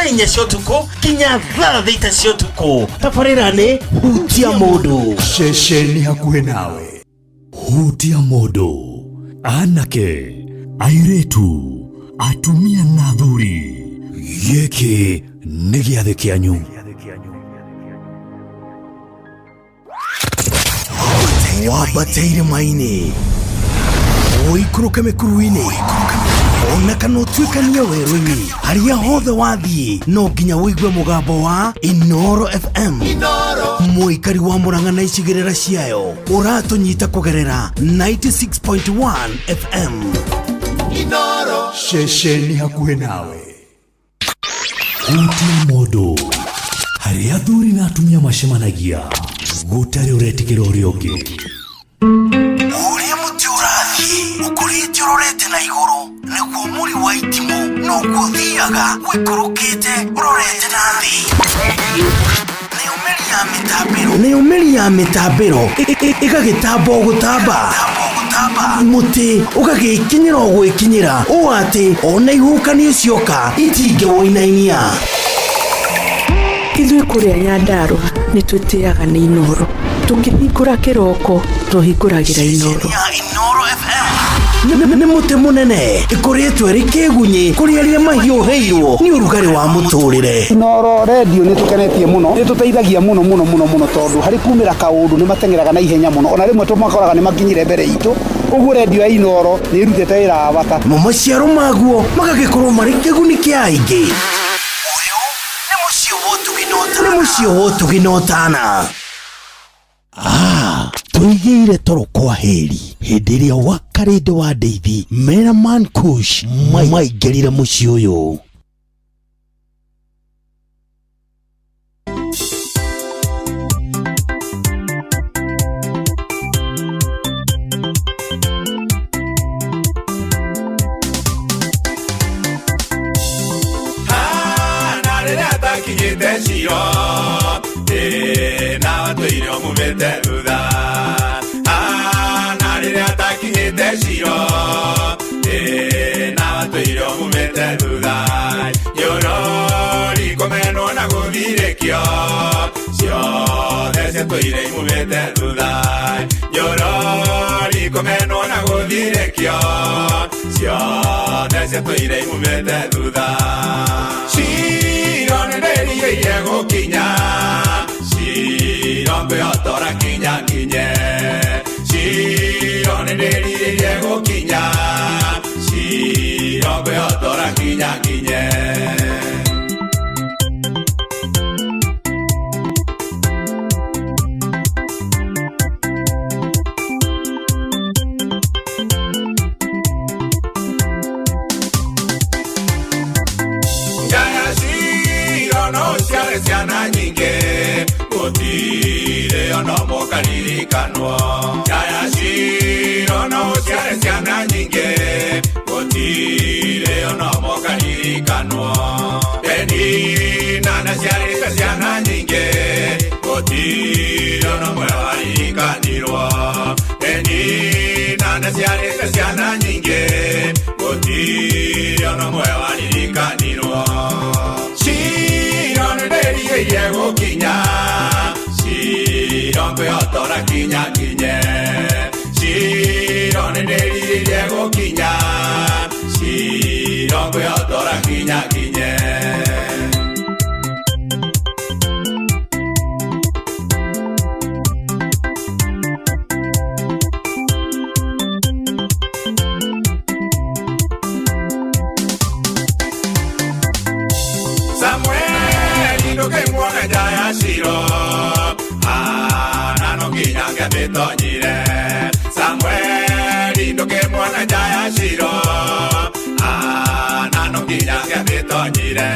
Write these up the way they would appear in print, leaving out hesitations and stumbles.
Thaa 4 cia ũtukũ nginya thaa 6 cia ũtukũ. Tabarĩra nĩ Hutia Mũndũ. Ceceni hakuhĩ nawe. Hutia Mũndũ. Anake, airĩtu, atumia na athuri, gĩkĩ nĩ gĩathĩ kĩanyu. Wambate irĩma-inĩ, ũikũrũke mĩkuru-inĩ, ona kana ũtuĩkanie werũ-inĩ, harĩa hothe wathiĩ no nginya ũigue mũgambo wa Inoro FM. Mũikari wa Mũrang'a na icigĩrĩra ciayo, ũratũnyita kũgerera 96.1 FM. Ceceni hakuhĩ nawe. Hutia Mũndũ, harĩa athuri na atumia macemanagia gũtarĩ ũretigĩra ũrĩa ũngĩ. Ũrĩa mũtĩ ũrathiĩ ũkũrĩte ũrorete na igũrũ, nĩguo mũri wa itimũ noguo ũthiaga ũikũrũkĩte ũrorete na thĩ. Nayo mĩri ya mĩtambĩro, nayo mĩri ya mĩtambĩro ĩgagĩtamba o gũtamba, mũtĩ ũgagĩkinyĩra o gwĩkinyĩra, ũũ atĩ ona ihuhũkanio cioka itingĩwũinainia. Ithuĩ kũrĩa Nyandarũa nĩ twĩtĩaga nĩ Inoro. Tũkĩhingũra kĩroko tũhingũragĩra Inoro. Ya Inoro FM nĩ mũtĩ mũnene ĩkũrĩtwo ĩrĩ kĩgunyĩ kũrĩ arĩa mahiũhĩirwo nĩ ũrugarĩ wa mũtũrĩre. Inoro Radio nĩ tũkenetie mũno, nĩ tũteithagia mũno mũno mũno mũno, tondũ harĩ kumĩra kaũndũ nĩ mateng'eraga na ihenya mũno, ona rĩmwe tũmakoraga nĩ makinyire mbere itũ. Ũguo redio ya Inoro nĩ ĩrutĩte wĩra wa bata. Mo maciaro maguo magagĩkorwo marĩ kĩguni kĩa aingĩ. Ũyũ nĩ mũciĩ wa ũtugi na ũtana. Nĩ mũciĩ wa ũtugi na ũtana. Ah, tũigĩire toro kwa heri hĩndĩ ĩrĩa wakarĩndĩ wa ndeithi mera man kush maingĩrire mũciĩ ũyũ. Na rĩrĩa ndakinyĩte Ciro, na watũire ũmumĩte thutha. Na rĩrĩa ndakinyĩte Ciro, na watũire ũmumĩte thutha. Nyorori kũmenwo na gũthirĩkio, ciothe ciatũire imumĩte thutha. Nyorori kũmenwo na gũthirĩkio, ciothe ciatũire imumĩte thutha. Ciro nĩ ndĩrirĩirie gũkinya, Ciro ngwĩhotora kinya nginye. Ciro nĩ ndĩrirĩirie gũkinya, Ciro ngwĩhotora kinya nginye. Ngaya Ciro no ũciare ciana nyingĩ, gũtirĩ ona ũmwe ũkaririkanwo. Ngaya Ciro no ũciare ciana nyingĩ, gũtirĩ ona ũmwe ũkaririkanwo. Penina ndaciarĩte ciana nyingĩ, gũtirĩ ona ũmwe waririkanirwo. Penina ndaciarĩte ciana nyingĩ, gũtirĩ ona ũmwe waririkanirwo. Ciro nĩ ndĩrirĩirie gũkinya, Ciro ngwĩhotora kinya nginye. Ciro nĩ ndĩrirĩirie gũkinya, Ciro ngwĩhotora kinya nginye. Samueli ndũkĩmuone nja ya Ciro, Hana no nginya angĩamĩtonyire. Samueli ndũkĩmuone nja ya Ciro, Hana no nginya angĩamĩtonyire.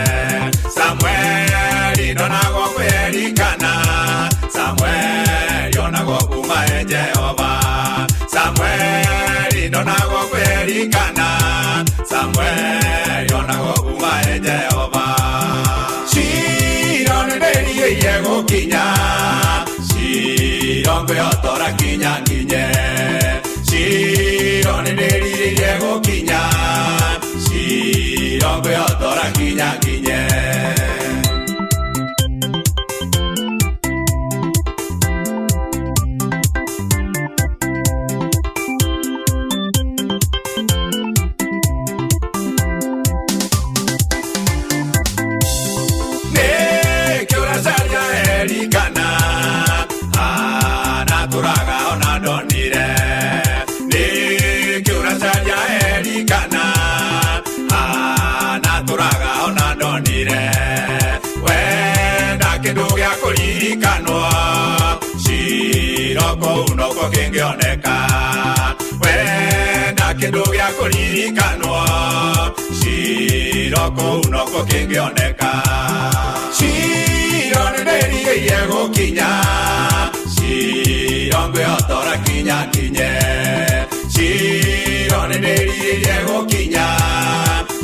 Samueli ndonagwo kwĩrikana, Samueli onagwo kuma e Jehova. Samueli ndonagwo kwĩrikana, Samueli onagwo kuma e Jehova. Ciro nĩ ndĩrirĩirie gũkinya, Ciro ngwĩhotora kinya nginye. Ciro nĩ ndĩrirĩirie gũkinya, Ciro ngwĩhotora kinya nginye. Ndĩrire wenda kĩndũ gĩa kũririkanwo Ciro kũu noko kĩngĩoneka wenda kĩndũ gĩa kũririkanwo Ciro kũu noko kĩngĩoneka Ciro nĩndĩrirĩirie gũkinya Ciro ngwĩhotora kinya kinye Ciro nĩndĩrirĩirie gũkinya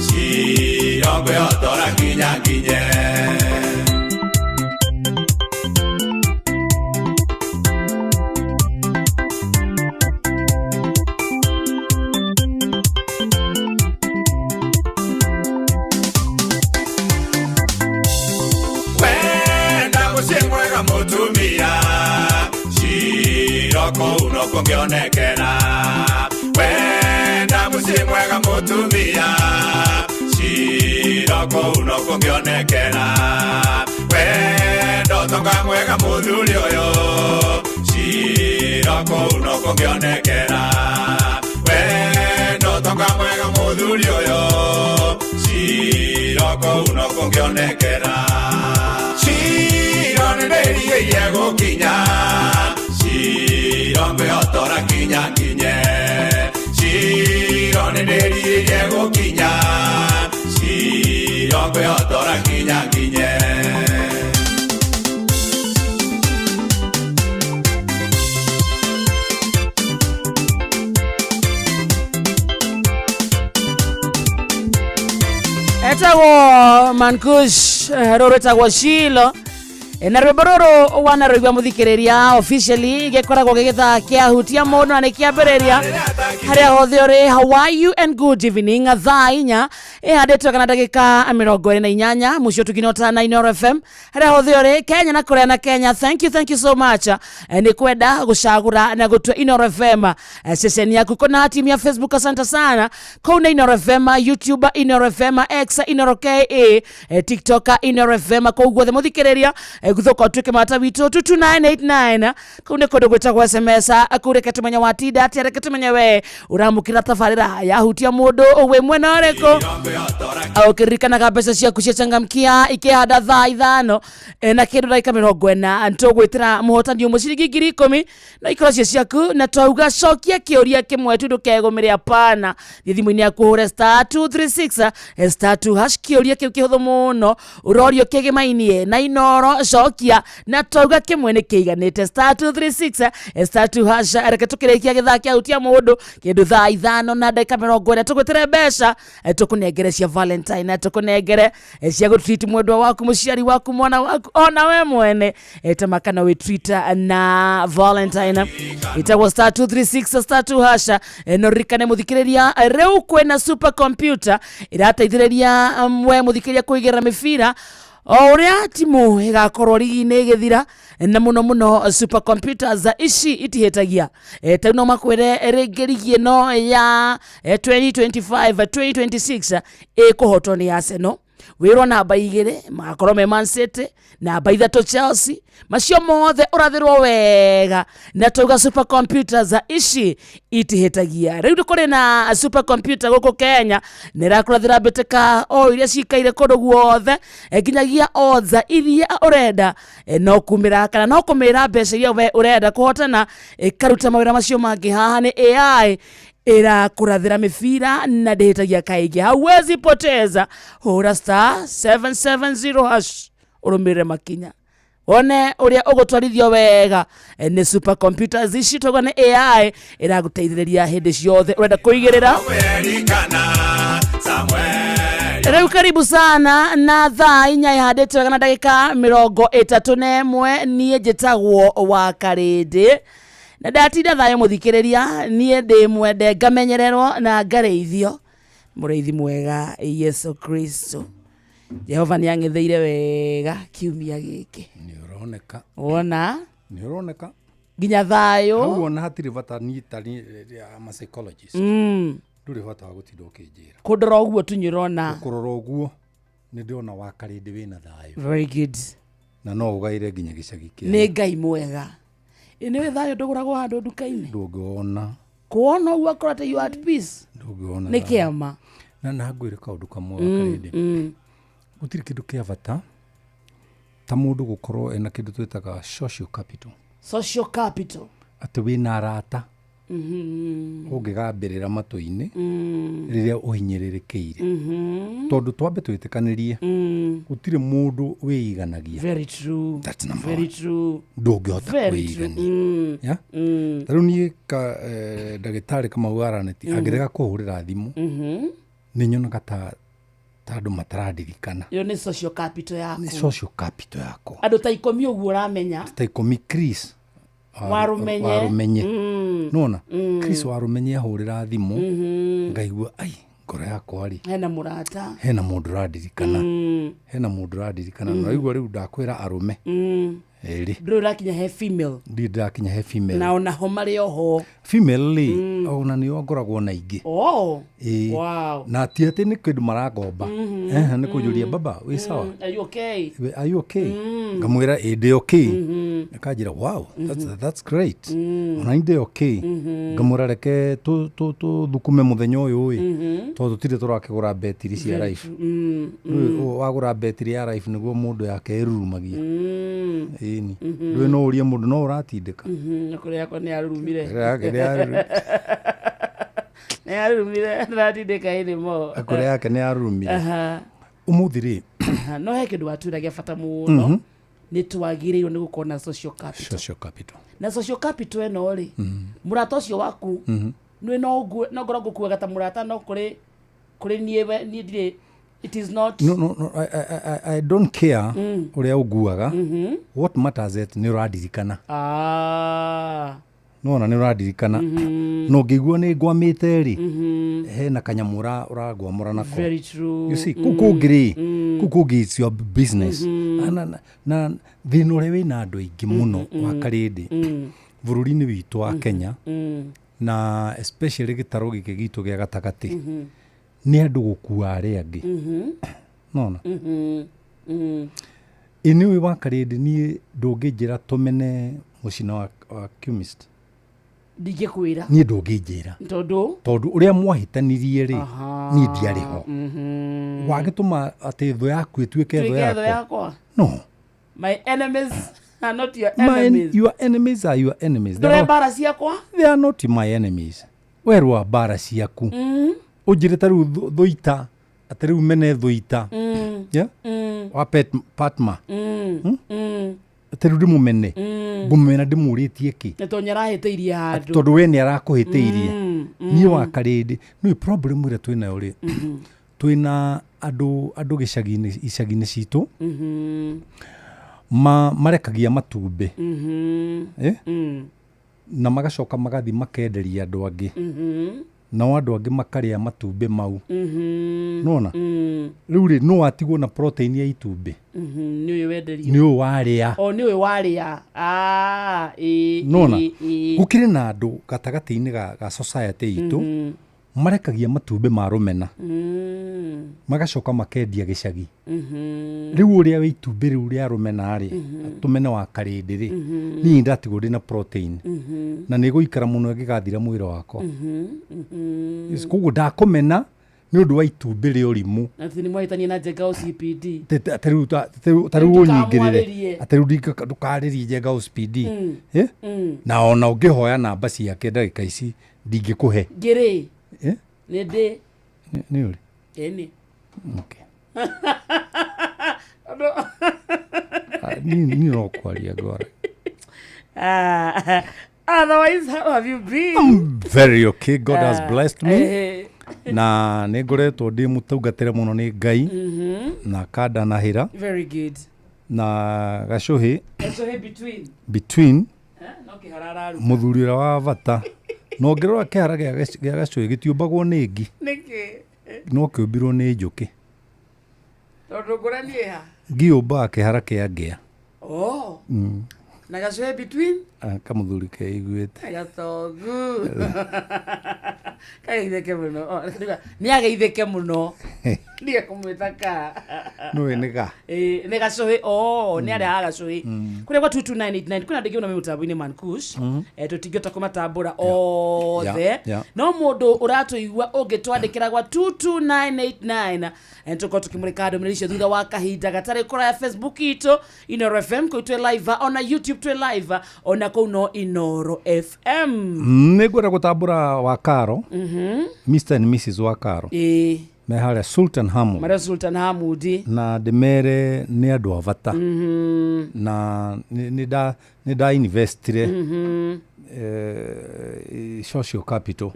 Ciro ngwĩhotora kinya kinye. Kũngĩonekera wenda mũciĩ mwega mũtumia Ciro kũu no kũngĩonekera wenda ũtonga mwega mũthuri ũyũ Ciro kũu no kũngĩonekera wenda ũtonga mwega mũthuri ũyũ Ciro kũu no kũngĩonekera Ciro nĩndĩrirĩirie gũkinya Ciro ngwĩhotora kinya kinye Ciro nĩndĩrirĩirie gũkinya Ciro ngwĩhotora kinya kinye. Etagwo Mankush rũrũ etagwo Shilo na rwĩmbo rũrũ wanarũigua mũthikĩrĩria officially gĩkoragwo gĩgĩthaa kĩahutia mũndũ na nĩ kĩambĩrĩria harĩa hothe ũrĩ. How are you and good evening. Thaa inya ĩhandĩtwo kana ndagĩka 28 mũciĩ ũtũkinota na Inooro FM harĩa hothe ũrĩ Kenya na kũrĩa na Kenya. Thank you so much nĩ kwenda gũcagũra na gũtua Inooro FM ceceni yaku kona timu ya Facebook. Asante sana kũu na Inooro FM, YouTube Inooro FM, X Inooro KA, TikTok Inooro FM, kũu guothe mũthikĩrĩria guthuka utuike mata witu 22989 kuu nĩ kũndũ gwĩtagwo SMS kuu reke tumenye watinda atĩa, reke tumenye we ũramũkĩra tabarĩra yahutia mũndũ wĩ mwena ũrĩkũ ũkĩririkanaga mbeca ciaku cia changamkia ikĩhanda thaa 5 na kĩndũ ndagĩka 40 tũgwĩtĩra mũhotani ũmwe ciringi 10,000 na ikorwo cio ciaku na twauga cokia kĩũria kĩmwe tu ndũkegũmĩre hapana. Thiĩ thimũ-inĩ yaku ũhũre *236 *2# kĩũria kĩu kĩhũthũ mũno ũrorio kĩgĩmainie na Inooro cokia na twauga kĩmwe nĩ kĩiganĩte *236 *2# reke tũkĩrĩkia gĩthaa kĩahutia mũndũ kĩndũ thaa 5 na ndagĩka 40 tũgwĩtĩre mbeca tũkũnengere cia Valentine tũkũnengere cia gũtreat mwendwa waku mũciari waku mwana waku ona we mwene tamaka na wĩ na Valentine ĩtagwo *236 *2# no ririkane mũthikĩrĩria rĩu kwĩna super computer ĩrateithĩrĩria we mũthikĩrĩria kũigĩrĩra mĩbira o ũrĩa timu ĩgakorwo rigi-inĩ ĩgĩthira na mũno mũno super computers ici itihĩtagia tau no makwĩre rĩngĩ rigi ĩno ya 2025 2026 ĩkũhotwo nĩ Arsenal wĩrwo namba 2 magakorwo me Man City namba 3 Chelsea macio mothe ũrathĩrwo wega na tauga super computers ici itihĩtagia. Rĩu kũrĩ na super computer gũkũ Kenya nĩ ĩrakũrathĩra mbĩtĩka o iria cikaire kũndũ guothe nginyagia odds iria ũrenda no kumĩra kana no kũmĩra mbeca iria we ũrenda kũhotana ĩkaruta mawĩra macio mangĩ. Haha nĩ AI ĩrakũrathĩra mĩbira na ndĩhĩtagia kaingĩ, hauwezi poteza. Hũra *770# ũrũmĩrĩre makinya one ũrĩa ũgũtwarithio wega nĩ super computers ici tauga nĩ AI ĩragũteithĩrĩria hĩndĩ ciothe ũrenda kũigĩrĩra. Rĩu karibu sana na thaa 4 ihandĩte wega na ndagĩka 31 niĩ njĩtagwo wa Karĩndĩ na ndatinda thayũ mũthikĩrĩria niĩ ndĩ mwende ngamenyererwo na ngarĩithio mũrĩithi mwega Yesu Kristo. Jehova nĩ ang'etheire wega kiumia gĩkĩ. Nĩ ũroneka. Wona? Nĩ ũroneka. Nginya thayũ. Hau ona hatirĩ bata niĩ ta I'm a psychologist. Ndũrĩ bata wa gũtinda ũkĩnjĩra. Kũndora ũguo tu nĩ ũrona. Kũrora ũguo nĩ ndĩrona wa Karĩndĩ wĩna thayũ. Very good. Na no ũgaire nginya gĩcagi kĩa. Nĩ Ngai mwega. Nĩ thayũ ndũgũragwo handũ nduka-inĩ. Ndũngĩwona. Kuona ũguo akorwo atĩ you are at peace. Ndũngĩwona. Nĩ kĩama. Na ngwĩre kaũndũ kamwe wa Karĩndĩ. Gũtirĩ kĩndũ kĩa bata ta mũndũ gũkorwo ena kĩndũ twĩtaga social capital. Social capital. Atĩ wĩna arata ũngĩgambĩrĩra matũ-inĩ rĩrĩa ũhinyĩrĩrĩkĩire, tondũ twambe twĩtĩkanĩrie gũtirĩ mũndũ wĩiganagia. Very true. That's number Very one. true. Ndũngĩhota Very true. kwĩigania. Yeah? Ta rĩu niĩ ka ndagĩtarĩ Kamau Araneti angĩrega kũhũrĩra thimũ, nĩ nyonaga ta andũ matarandirikana. Ĩyo nĩ social capital yaku. Nĩ social capital yakwa. Andũ ta 10 ũguo ũramenya. Ta 10 Chris Warũmenye. Warũmenye. Nona Chris Warũmenye ahũrĩra thimũ, ngaigua ai ngoro yakwa rĩ, Hena mũrata. Hena mũndũ ũrandirikana, hena mũndũ ũrandirikana. Na waigua rĩu ndakwĩra arũme erĩ. Ndũrĩ ũrakinya he female. Ndirĩ ndĩrakinya he female. Na onaho marĩ oho. Female rĩ, ona nĩo ngoragwo na ingĩ. Oh. Ĩĩ. Wow. Na ti atĩ nĩ kĩndũ marangomba. Ehe, nĩ kũnjũria, baba wĩ sawa? Are you okay? Are you okay? Ngamwĩra ĩ ndĩ okay. Akanjĩra wow, that's great, ona ndĩ okay. Ngamwĩra reke tũthukume mũthenya ũyũ ĩ, tondũ tũtirĩ tũrakĩgũra betiri cia life. Rĩu wagũra betiri ya life nĩguo mũndũ yake ĩrurumagia. Ĩni ndũĩ no ũrie mũndũ no ũratindĩka. Kũrĩa yakwa nĩ yarurumire. Yake nĩ Nĩ yarurumire, ndĩratindĩka anymore. Kũrĩa yake nĩ yarurumire. Aha. Ũmũthĩ rĩ, Aha, no he kĩndũ watwĩra gĩa bata mũno, nĩ twagĩrĩirwo nĩ gũkorwo na social capital. Social capital. Na social capital ĩno rĩ, mũrata ũcio waku nĩ no ngorwo ngũkuaga ta mũrata, no kũrĩ niĩ we niĩ ndirĩ, it is not. No, I don't care ũrĩa ũnguaga. What matters is nĩ ũrandirikana. Ah. Nona nĩ ũrandirikana, na ũngĩigua nĩ ngwamĩte rĩ, hena kanyamũ ũrangwamũra nako. Very true. You see, kũu kũngĩ rĩ, kũu kũngĩ it's your business. Na thĩna ũrĩa wĩna andũ aingĩ mũno wa karĩndĩ bũrũri-inĩ witũ wa Kenya, na especially gĩtarũ gĩkĩ gitũ gĩa gatagatĩ, nĩ andũ gũkua arĩa angĩ. Nona ĩ nĩ ũĩ wa karĩndĩ, niĩ ndũngĩnjĩra tũmene mũcina wa chemist. Ndingĩkwĩra. Niĩ ndũngĩnjĩra. Tondũ Tondũ ũrĩa mwahĩtanirie rĩ, niĩ ndiarĩ ho. Wagĩtũma atĩ thũ yaku ĩtuĩke thũ tuĩke thũ yakwa? Yakwa. No. My enemies are not your enemies. Your enemies are your enemies. They Ndũre are not, mbara ciakwa. They are not my enemies. Werũa mbara ciaku, ũnjĩre ta rĩu thũita atĩ rĩu mene thũita, yeah? Wa Patma. Atĩ rĩu ndĩmũmene, ngũmũmena ndĩmũrĩtie kĩ? Nĩ tondũ nĩarahĩtĩirie handũ. Tondũ we nĩ arakũhĩtĩirie. Niĩ wa karĩndĩ nĩ problem ĩrĩa twĩnayo rĩ, twĩna andũ gĩcagi-inĩ, icagi-inĩ citũ marekagia matumbĩ, eh? Na magacoka magathi makenderia andũ angĩ, nao andũ angĩ makarĩa matumbĩ mau. Nona rĩu rĩ, no watigwo na protein ya itumbĩ. Nĩ ũyũ wenderio. Nĩ ũyũ warĩa. O nĩ ũyũ warĩa. Ah, ĩĩ. Nona Ĩĩ, ĩĩ. gũkĩrĩ na andũ gatagatĩ-inĩ ga society itũ marekagia matumbĩ ma rũmena, magacoka makendia gĩcagi. Rĩu ũrĩa wĩ itumbĩ rĩu rĩa rũmena rĩ, tũmene wa karĩndĩ rĩ, niĩ ndatigwo ndĩ na protein na nĩ gũikara mũno ĩngĩgathira mwĩrĩ wakwa. Yes, koguo ndakũmena nĩ ũndũ wa itumbĩ rĩa ũrimũ. Atĩ nĩ mwahĩtania na Njenga OCPD. Ta rĩu ũnyingĩrĩre. Ndũkamwarĩrie. Atĩ rĩu ndũkarĩrie Njenga OCPD. Eh? Na ona ũngĩhoya namba ciake ndagĩka ici ndingĩkũhe. Ngĩrĩ. Eh? Nĩ ndĩ. Nĩ ũrĩ? Ĩni. Okay. Niĩ no kwaria ngwara. Ah, otherwise, how have you been? I'm very okay. God has blessed me. Eh, Na nĩ ngoretwo ndĩ mũtungatĩre mũno nĩ Ngai na akandanahĩra. Very good. Na gacũhĩ Gacũhĩ between. Between. Eh, no kĩhara araruta. Mũthuri ũrĩa wa bata, na ũngĩrora kĩhara gĩa gacũhĩ gĩtiũmbagwo nĩ ngi. Nĩkĩ? No kĩũmbirwo nĩ njũkĩ. Tondũ ngũrani ĩha? Ngi yũmbaga kĩhara kĩa ngĩa. Oh. Na gacũhĩ between Kamuthuri keiguĩte. Gatogu kageithĩke mũno. Oh, nĩ ageithĩke mũno, ndige kũmwĩta ka. Nũĩ nĩ ga. Ĩĩ, nĩ gacũhĩ o nĩ arĩa a gacũhĩ kũrĩa gwa 22989. Kwĩna andũ aingĩ mũno me mũtambo-inĩ, Mankush. Tũtingĩhota kũmatambũra othe, no mũndũ ũratũigua ũngĩtwandĩkĩra gwa 22989, tũkorwo tũkĩmũrĩka ndũmĩrĩri icio thutha wa kahinda gatarĩ kũraya. Facebook itũ Inoro FM, kũu twĩ live, ona YouTube twĩ live, ona kũu no Inoro FM. Nĩ ngwenda gũtambũra Wakaro, Mr and Mrs Wakaro, me harĩa Sultan Hamud. Marĩa Sultan Hamudi. Na ndĩmere nĩ andũ a bata na nĩ nda investire social capital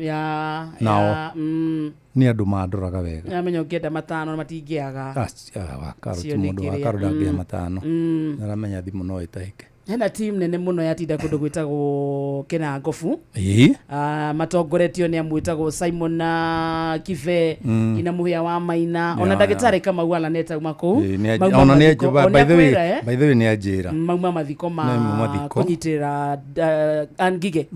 nao. Nĩ andũ mandoraga wega. Amenya ũngĩenda matano matingĩaga. Wakaro ti Cio nĩ mũndũ kĩrĩa. Wakaro ndangĩhe matano, aramenya thimũ no ĩtahĩke. Hena team nene mũno yatinda kũndũ gwĩtagwo Kĩnangobu. Matongoretio nĩ amwĩtagwo Simon na Kibe ina Mũhĩa wa Maina, ona ndagĩtarĩ Kamau Alaneta uma kũu. Mauma Ona nĩ mathiko- o by the way, nĩakwĩra, eh? by the way, nĩ anjĩra. Mauma mathiko ma Nĩ mauma mathiko. kũnyitĩrĩra Ann Ngige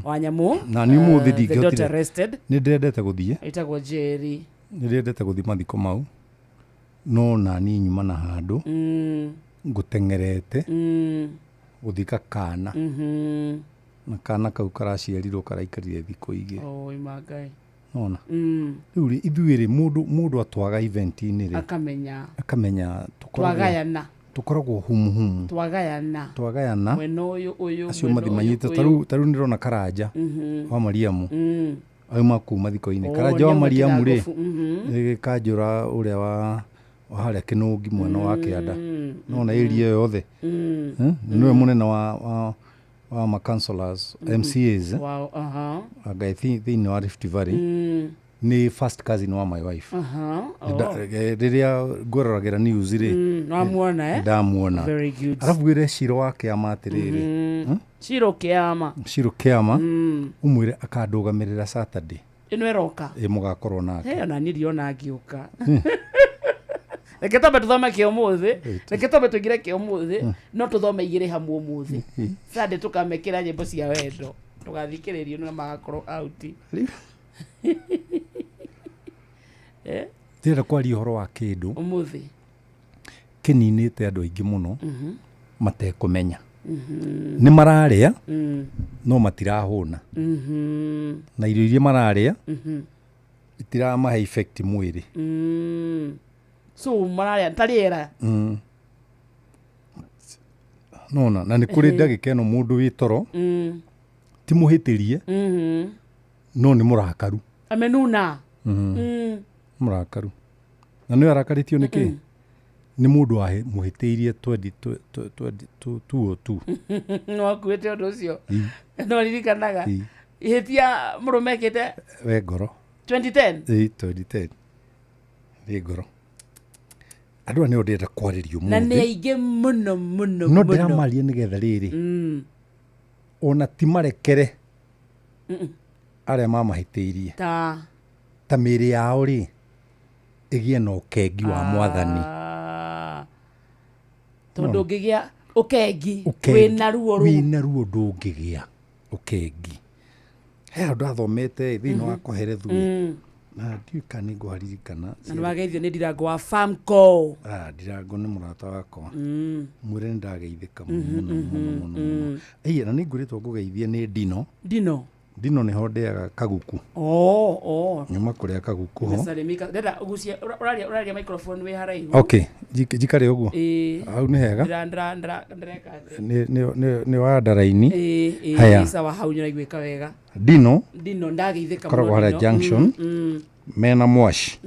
wa nyamũ. Na niĩ ũmũthĩ the daughter ndingĩhotire. arrested. Nĩ ndĩrendete gũthiĩ. Ĩtagwo Jerry. Nĩ ndĩrendete gũthiĩ mathiko mau, no nani nyuma na handũ ngũteng'erete gũthika kana, na kana kau karaciarirwo karaikarire thikũ igĩrĩ. Oi magai. Nona rĩu rĩ, ithuĩ rĩ, mũndũ atwaga event-inĩ rĩ, akamenya. Akamenya tũkoragwo twagayana. Tũkoragwo humuhumu. Twagayana. Twagayana. Mwena ũyũ ũyũ, acio mwena mathi ũyũ, manyite. ũyũ. Tarĩu ndĩrona Karanja wa Mariamu auma kuu mathiko-inĩ. Oh, Karanja wa nĩ auma Mariamu rĩ, Kĩnangobu, nĩ kanjũra ũrĩa wa harĩa Kĩnũngi mwena wa kĩanda, nona area ĩyo yothe. Nĩwe mũnene wa ma councillors, MCAs, eh? Wow, aha. Anga thĩinĩ wa Rift Valley. Nĩ first cousin wa my wife. Oh. Rĩrĩa ngweroragĩra news rĩ, Wamuona, eh? Ndamuona. Very good. Arabu wĩre Ciro wa kĩama atĩrĩrĩ, Ciro kĩama. Ciro kĩama ũmwĩre akandũgamĩrĩra Saturday. Ĩno ĩroka. Ĩ mũgakorwo nake. Hey, ona niĩ ndiona ngĩũka. Reke twambe tũthome kĩ ũmũthĩ, reke twambe tũingĩre kĩ ũmũthĩ, no tũthome igĩrĩ hamwe ũmũthĩ. Sunday tũkamekĩra nyĩmbo cia wendo, tũgathikĩrĩrio na magakorwo out. Eh? Ndĩrenda kwaria ũhoro wa kĩndũ ũmũthĩ kĩninĩte andũ aingĩ mũno matekũmenya. Nĩ mararĩa no matirahũna, na irio iria mararĩa itiramahe effect mwĩrĩ. So mararĩa ta rĩera. Nona na nĩ kũrĩ ndagĩka ĩno mũndũ wĩ toro, ti mũhĩtĩrie, no nĩ mũrakaru. Amenuna. Mũrakaru, na nĩ arakarĩtio nĩ kĩ? Nĩ mũndũ wamũhĩtĩirie twendi tuo tu. Nĩwakuĩte ũndũ ũcio, nĩwaririkanaga ihĩtia mũrũme ekĩte. We ngoro. 2010. Ĩ 2010 nĩ ngoro. Andũ aya nĩo ndĩrenda kwarĩria Na nĩ ũmũthĩ. aingĩ mũno mũno No mũno. ndĩramaria nĩgetha rĩrĩ, ona ti marekere arĩa mamahĩtĩirie, ta ta mĩĩrĩ yao rĩ ĩgĩe na ũkengi wa Mwathani. Ah. Tondũ ũngĩgĩa ũkengi Ũkengi. wĩna ruo rũu. Wĩna ruo ndũngĩgĩa ũkengi. He handũ athomete thĩinĩ wa Koherethu ĩ, na ndiũĩ kana nĩ ngũharirikana. Na nĩwageithio nĩ Ndirango wa Famco. Ah, Ndirango nĩ mũrata wakwa, mwĩre nĩ ndageithĩka mũno mũno mũno mũno. Ĩĩ, na nĩ ngwĩrĩtwo ngũgeithie nĩ Ndino. Ndino. Ndino nĩho ndĩaga kaguku. Oh. Nyuma kũrĩa kaguku ho. Salimika ndenda ugucie, ũraria microphone wĩ haraihu. Okay, njikare ũguo. Ĩĩ. Hau nĩ hega. Ndĩra ndĩra ndĩra ndĩreka atĩ. Nĩ wa ndaraini. Ĩĩ. Haya. Ĩĩ, sawa, hau nĩũraiguĩka wega. Ndino. Ndino ndageithĩka. Koragwo harĩa Ndino. junction. Mena mwaci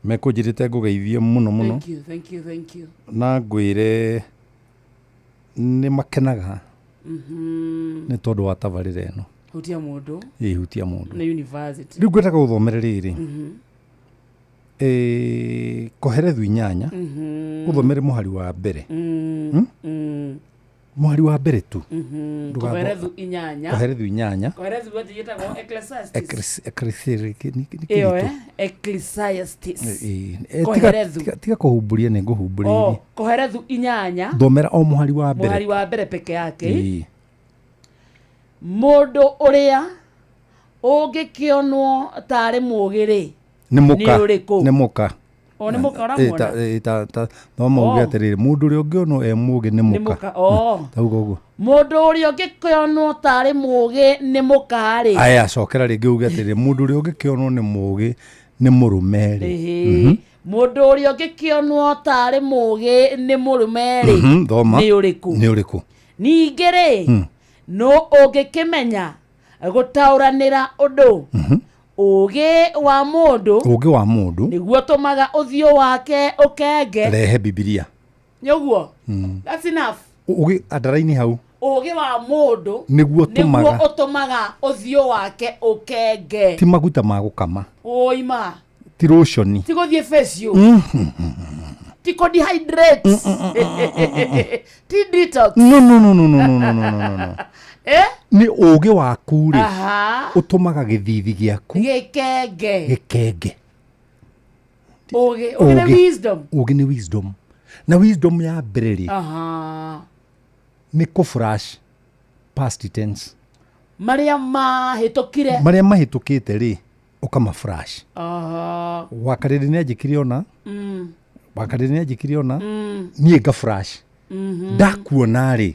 mekũnjĩrĩte ngũgeithie mũno mũno. Thank you, thank you, thank you. Na ngwĩre nĩ makenaga nĩ tondũ wa tabarĩra ĩno. Hutia mũndũ. Ĩhutia mũndũ. Nĩ university. Rĩu ngwendaga gũthomere rĩrĩ, Koherethu 8, ũthomere mũhari wa mbere. Mũhari wa mbere tu. Koherethu 8. Koherethu 8. Koherethu atĩ yĩtagwo Ecclesiastes. Ĩyo Ĩyo Ecclesiastes. Koherethu. Tiga kũhumbũria, nĩ ngũhumbũrĩirie. Oh, Koherethu 8. Thomera o mũhari wa mbere. Mũhari wa mbere peke yake. Ĩĩ. Mũndũ ũrĩa ũngĩkĩonwo tarĩ mũũgĩ rĩ, Nĩ mũka. Nĩ ũrĩkũ? Nĩ mũka. O nĩ mũka Ĩ, ũramuona? ta thoma uge Oh. atĩrĩrĩ, mũndũ ũrĩa ũngĩonwo e mũũgĩ nĩ Nĩ mũka. mũka, oh. Tauga ũguo. Mũndũ ũrĩa ũngĩkĩonwo tarĩ mũũgĩ nĩ mũka rĩ. Aya, cokera rĩngĩ uge atĩrĩrĩ, mũndũ ũrĩa ũngĩkĩonwo nĩ mũũgĩ nĩ mũrũme rĩ. Ĩhĩ. Mũndũ ũrĩa ũngĩkĩonwo tarĩ mũũgĩ nĩ mũrũme rĩ, Thoma. nĩ ũrĩkũ? Nĩ ũrĩkũ? Ningĩ rĩ, nũ ũngĩkĩmenya gũtaũranĩra ũndũ? Ũũgĩ wa mũndũ Ũũgĩ wa mũndũ. nĩguo ũtũmaga ũthiũ wake ũkenge. Rehe Bibilia. Nĩ ũguo? That's enough. Ũũgĩ andaraini hau. Ũũgĩ wa mũndũ Nĩguo ũtũmaga. nĩguo ũtũmaga ũthiũ wake ũkenge. Ti maguta ma gũkama. Ũima. Ti rũconi. Ti gũthiĩ facial. Ti kũ dehydrate. Ti detox. No, no, no, no, no, no, no, no, no, no. Eh? Nĩ ũũgĩ waku rĩ Aha. ũtũmaga gĩthithi gĩaku Gĩkenge. gĩkenge. Ũũgĩ. Ũũgĩ nĩ Ũũgĩ. wisdom. Ũũgĩ nĩ wisdom. Na wisdom ya mbere rĩ Aha. nĩ kũ flash past tense. Marĩa mahĩtũkire. Marĩa mahĩtũkĩte rĩ ũkama flash. Aha. Wakarĩrĩ nĩ anjĩkire ona. Wakarĩrĩ nĩ anjĩkire ona. Niĩ nga flash. Ndakuona rĩ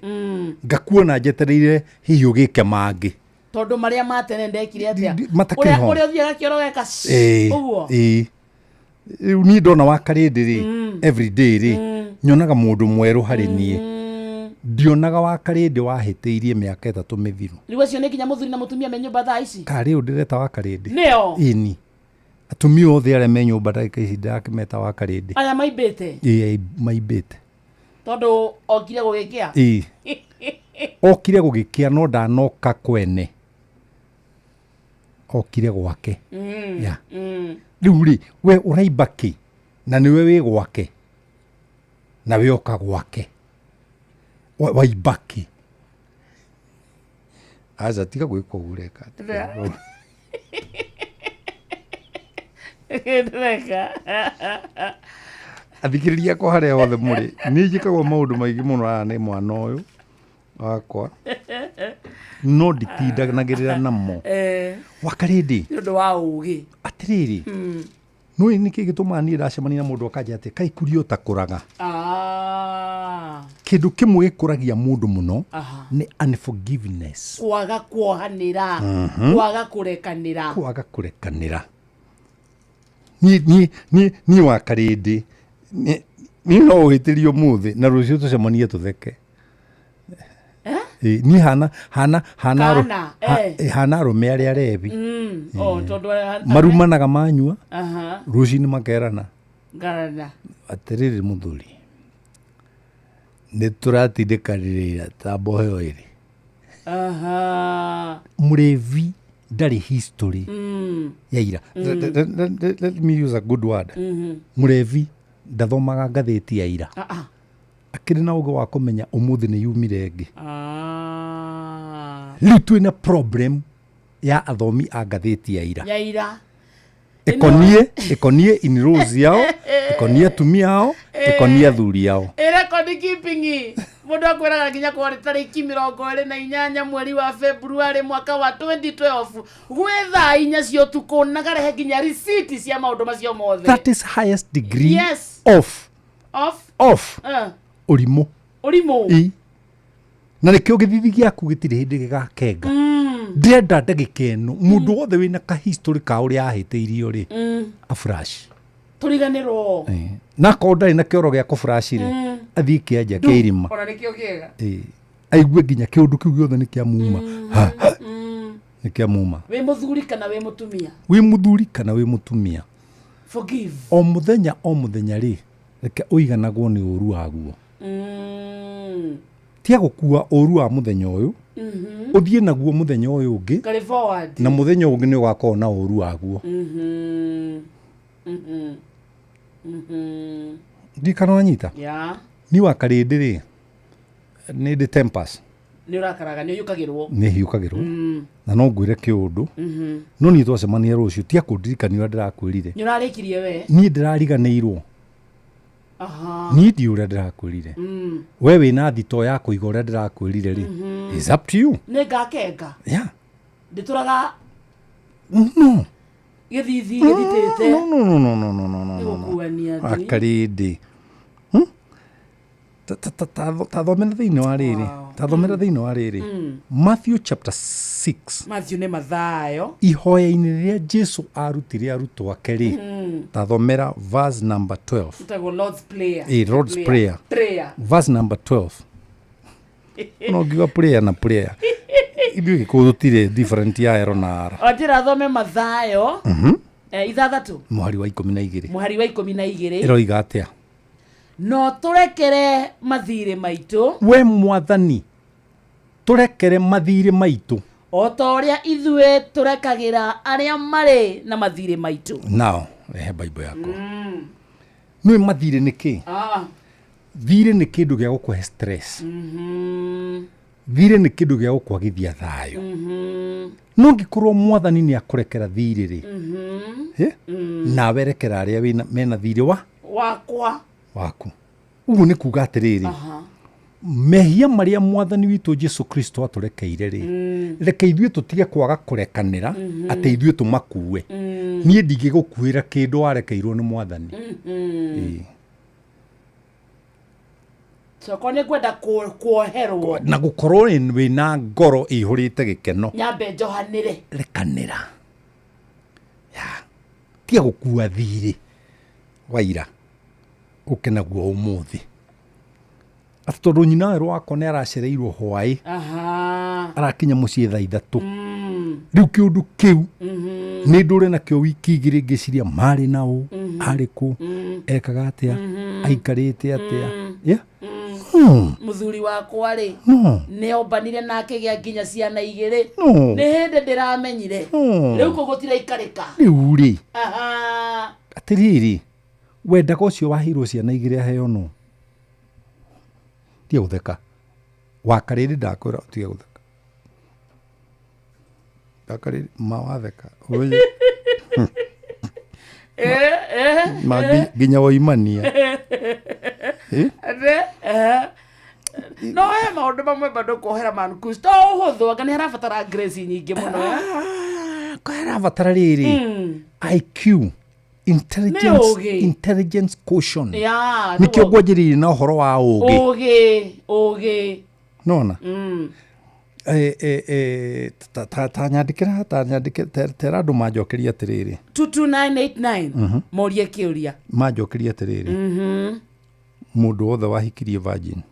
ngakuona njetereire hihi ũgĩke mangĩ. Tondũ marĩa ma tene ndekire atĩa? Matakĩrĩ ho. Ũrĩa ũthiaga kĩoro geka ũguo. Ĩĩ. Rĩu niĩ ndona wakarĩndĩ rĩ everyday rĩ nyonaga mũndũ mwerũ harĩ niĩ. Ndionaga wakarĩndĩ wahĩtĩirie mĩaka 3 mĩthiru. Rĩu acio nĩ nginya mũthuri na mũtumia me nyũmba thaa ici. Karĩ ũyũ ndĩreta wakarĩndĩ. Nĩo. Ĩni. Atumia othe arĩa me nyũmba ndagĩka ici ndĩrakĩmeta wakarĩndĩ. Aya maimbĩte. Ĩĩ, maimbĩte. Tondũ okire gũgĩkĩa. Ĩĩ. Okire gũgĩkĩa no ndanoka kwene. Okire gwake. Ya. Rĩu rĩ we ũraimba kĩ na nĩwe wĩ gwake na we oka gwake. Waimba kĩ? Aca tiga gwĩka ũguo ũreka. Ndĩreka. Athikĩrĩria akwa harĩa hothe mũrĩ, niĩ njĩkagwo maũndũ maingĩ mũno haha nĩ mwana ũyũ wakwa, no nditindanagĩrĩra namo. Wakarĩndĩ. Nĩ ũndũ wa ũũgĩ. Atĩrĩrĩ, nĩũĩ nĩkĩ gĩtũmaga niĩ ndacemania na mũndũ akanja atĩ kaĩ kuria ũtakũraga? Ah. Kĩndũ kĩmwe gĩkũragia mũndũ mũno Aha. nĩ unforgiveness. Kwaga kuohanĩra. Kwaga kũrekanĩra. Kwaga kũrekanĩra. Niĩ wakarĩndĩ niĩ no ũhĩtĩrie ũmũthĩ na rũciũ tũcemanie tũtheke. Ĩĩ, niĩ hana hana hana Kana, eh. hana arũme arĩa arebi. Oh, tondũ Marumanaga manyua Aha. rũcinĩ makerana Ngarana. atĩrĩrĩ mũthuri nĩ tũratindĩkanĩrĩra ta mboheo ĩrĩ. Aha. Mũrĩvi ndarĩ history ya ira. Let me use a good word. Mũrevi ndathomaga ngathĩti ya ira. Ah, ah. Akĩrĩ na ũgĩ wa kũmenya ũmũthĩ nĩ yumire ĩngĩ. Ah. Rĩu twĩna problem ya athomi a ngathĩti ya ira. Ya ira. Ĩkonie in-laws yao, ĩkonie atumia ao, ĩkonie athuri ao. Record keeping. Mũndũ akwĩraga nginya kwarĩ tarĩki 28 mweri wa February mwaka wa 2012 gwĩ thaa 4 cia ũtukũ na garehe nginya receipt cia maũndũ macio mothe. That is highest degree Yes. of Of of ũrimũ. ũrimũ. Ĩ. Na nĩkĩo gĩthithi gĩaku gĩtirĩ hĩndĩ gĩgakenga. Ndĩrenda ndagĩka ĩno mũndũ wothe wĩna ka history ka ũrĩa ahĩtĩirio rĩ afurash. Tũriganĩrwo. Na akorwo ndarĩ na kĩoro gĩa kũfurash rĩ athiĩ kĩanja kĩa irima. Ona nĩkĩo kĩega. Ĩ. Aigue nginya kĩũndũ kĩu gĩothe nĩ kĩa muma. Ha, ha. Nĩ kĩa muma. Wĩ mũthuri kana wĩ mũtumia. Wĩ mũthuri kana wĩ mũtumia. Forgive. O mũthenya o mũthenya rĩ reke ũiganagwo nĩ ũru waguo. Tiga gũkua ũru wa mũthenya ũyũ ũthiĩ naguo mũthenya ũyũ ũngĩ Carry forward. na mũthenya ũngĩ nĩ ũgakorwo na ũru waguo. Ndikana wanyita. Yeah. Niĩ wakarĩndĩ rĩ Nĩ ndĩ tempers. Nĩ ũrakaraga, nĩ ũhiũkagĩrwo. Nĩ hiũkagĩrwo na no ngwĩre kĩũndũ, no niĩ twacemania rũciũ tia kũndirikania ũrĩa ndĩrakwĩrire. Nĩ ũrarĩkirie we. Niĩ ndĩrariganĩirwo. Niĩ ndiũ ũrĩa ndĩrakwĩrire. We wĩna thito ya kũiga ũrĩa ndĩrakwĩrire rĩ, is up to you. Nĩ ngakenga. Yeah. Ndĩtũraga No. gĩthithi gĩthitĩte. No, no, no, no, no, no, no, no, no. Gũkuania thĩ. Akarĩndĩ. Tathomera thĩinĩ wa rĩrĩ, tathomera thĩinĩ wa rĩrĩ, Matthew chapter 6. Matthew nĩ Mathayo. Ihoya-inĩ rĩrĩa Jesu arutire arutwo ake rĩ, tathomera verse number 12. Ĩtagwo Lord's Prayer. Eh, Lord's Prayer. Prayer. Verse number 12. No ngiuga prayer na prayer, ithuĩ Gĩkũyũ tũtirĩ different ya ero na ara. O njĩra thome Mathayo 6. Mũhari wa 12. Mũhari wa 12. Ĩroiga atĩa? No tũrekere mathirĩ maitũ. We Mwathani, tũrekere mathirĩ maitũ o ta ũrĩa ithuĩ tũrekagĩra arĩa marĩ na mathirĩ maitũ. Nao rehe Bible yakwa. Nĩũĩ mathirĩ nĩ kĩ? Thirĩ nĩ kĩndũ gĩa gũkũhe stress. Thirĩ nĩ kĩndũ gĩa gũkwagithia thayũ. No ngĩkorwo Mwathani nĩ akũrekera thirĩ rĩ, nawe rekera arĩa mena thirĩ wa wakwa waku. Ũguo nĩ kuga atĩrĩrĩ, mehia marĩa Mwathani witũ Jesu Kristo atũrekeire rĩ, reke ithuĩ tũtige kwaga kũrekanĩra atĩ ithuĩ tũmakue. Niĩ ndingĩgũkuĩra kĩndũ warekeirwo nĩ Mwathani. Ĩĩ. Coko nĩ ngwenda kuoherwo na gũkorwo wĩna ngoro ĩihũrĩte gĩkeno, nyambe njohanĩre. Rekanĩra. Tiga gũkua thirĩ wa ira ũke naguo ũmũthĩ, atĩ tondũ nyina werũ wakwa nĩ aracereirwo hwaĩ, arakinya mũciĩ thaa 3. Rĩu kĩũndũ kĩu nĩ ndũre nakĩo wiki 2 ngĩciria marĩ na ũ, arĩ kũ, ekaga atĩa, aikarĩte atĩa. Yeah? Mũthuri wakwa rĩ, No. nĩ ombanire na akĩgĩa nginya ciana 2. No. Nĩ hĩndĩ ndĩramenyire. No. Rĩu kũ gũtiraikarĩka. Rĩu rĩ, atĩrĩrĩ, wendaga ũcio waheirwo ciana 2 aheo no tiga gũtheka. Wakarĩrĩ ndakwĩra ũtige gũtheka. Wakarĩrĩ ma watheka. Ũyũ. Ma nginya woimania. No he maũndũ mamwe bado kuohera Mankus to ũhũthũ, anga nĩ harabatara grace nyingĩ mũno. Harabatara rĩrĩ, IQ, intelligence quotient. Nĩkĩo ngwanjĩrĩirie na ũhoro wa ũũgĩ. Ũũgĩ. Nona? Ta nyandĩkĩra, tera andũ manjokerie atĩrĩrĩ. 22989 morie kĩũria. Manjokerie atĩrĩrĩ, mũndũ wothe wahikirie virgin.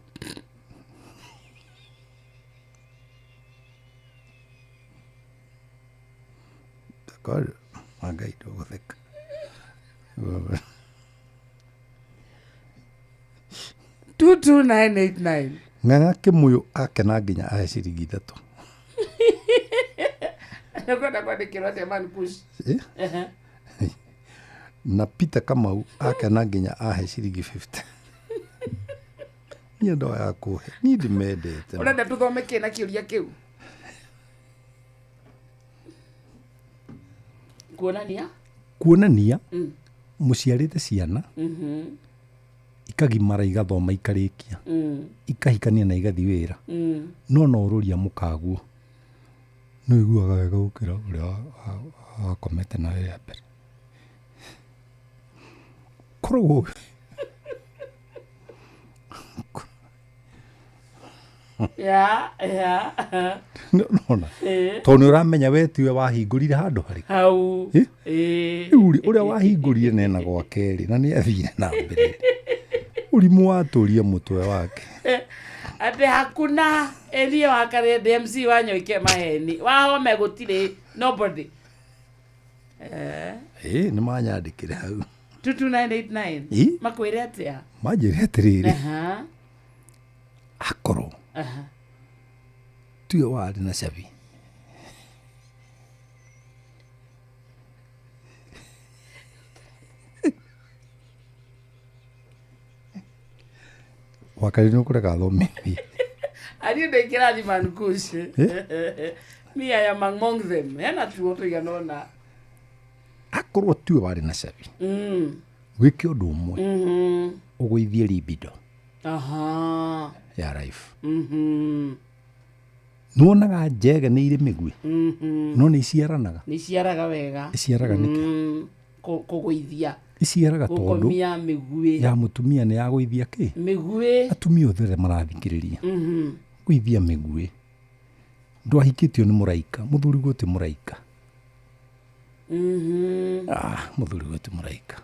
Ngai ndũgũtheka. 22989. Ng'ang'a Kĩmũyũ akena nginya ahe ciringi 3. Nĩkwenda kwandĩkĩrwo atĩa Mankush? Na Peter Kamau akena nginya ahe ciringi 50. Niĩ ndoya kũhe, niĩ ndimendete. Ũrenda tũthome kĩ na kĩũria kĩu? Kuonania? Kuonania mũciarĩte ciana ikagimara igathoma ikarĩkia, ikahikania na igathiĩ wĩra, no no ũrũria mũkaguo nĩ ũiguaga wega gũkĩra ũrĩa wakomete nawe rĩa mbere. Korwo Nona tondũ nĩ ũramenya we tiwe wahingũrire handũ harĩ hau. Rĩu rĩ, ũrĩa wahingũrire nena gwake rĩ, na nĩ athire na mbere, ũrimũ watũria mũtwe wake. Atĩ hakuna ĩniĩ wakarĩ MC wa Nyoike maheni wahome gũtirĩ nobody. Nĩ manyandĩkĩre hau. 22989 makwĩre atĩa? Manjĩre atĩrĩrĩ, akorwo tiwe warĩ na cabi, wakarĩ nĩ ũkũreka thomithie. Niĩ ndĩ kĩrathi mankush. Me, I am among them. Hena tuo tũigana ũna. Akorwo tiwe warĩ na cabi, wĩke ũndũ ũmwe, ũgũithie libido ya life. Nĩwonaga njege nĩ irĩ mĩguĩ, no nĩ iciaranaga. Nĩ iciaraga wega. Iciaraga nĩkĩ? Kũgũithia. Iciaraga tondũ gũkomia mĩguĩ. Ya mũtumia nĩ yagũithia kĩ? Mĩguĩ. Atumia othe arĩa marathikĩrĩria, gũithia mĩguĩ. Ndwahikĩtio nĩ mũraika, mũthuri guo ti mũraika. Mũthuri guo ti mũraika.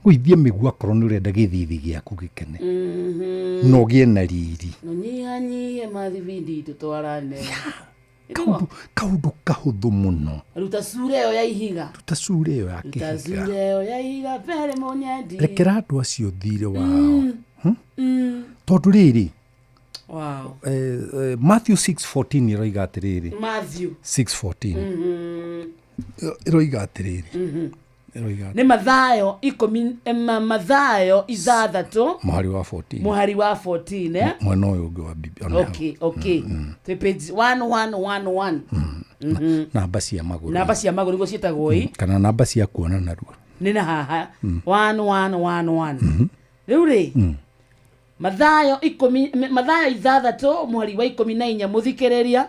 Gũithia mĩguĩ akorwo nĩ ũrenda gĩthithi gĩaku gĩkene, na ũgĩe na riri. No nyihanyihie mathibindi tũtwarane. Kaũndũ kahũthũ mũno. Ruta cura ĩyo ya ihiga. Ruta cura ĩyo ya Ruta kĩhiga. cura ĩyo ya ihiga mbere mũnyendi. Rekera andũ acio thirĩ wao. Tondũ rĩrĩ, Wow. Matthew 6:14 ĩroiga atĩrĩrĩ. Matthew 6:14 ĩroiga atĩrĩrĩ. Ĩroiga nĩ Mathayo ikũmi, Mathayo 6 mũhari wa 14. Mũhari wa 14, eh? Mwena ũyũ ũngĩ wa Biblia. Ona hau. Okay. Twĩ page 1111. Namba cia magũrũ. Namba cia magũrũ nĩguo ciĩtagwo ĩ. Kana namba cia kuona narua. Nĩ na haha 1111. Rĩu rĩ, Mathayo ikũmi, Mathayo 6 mũhari wa 14, mũthikĩrĩria,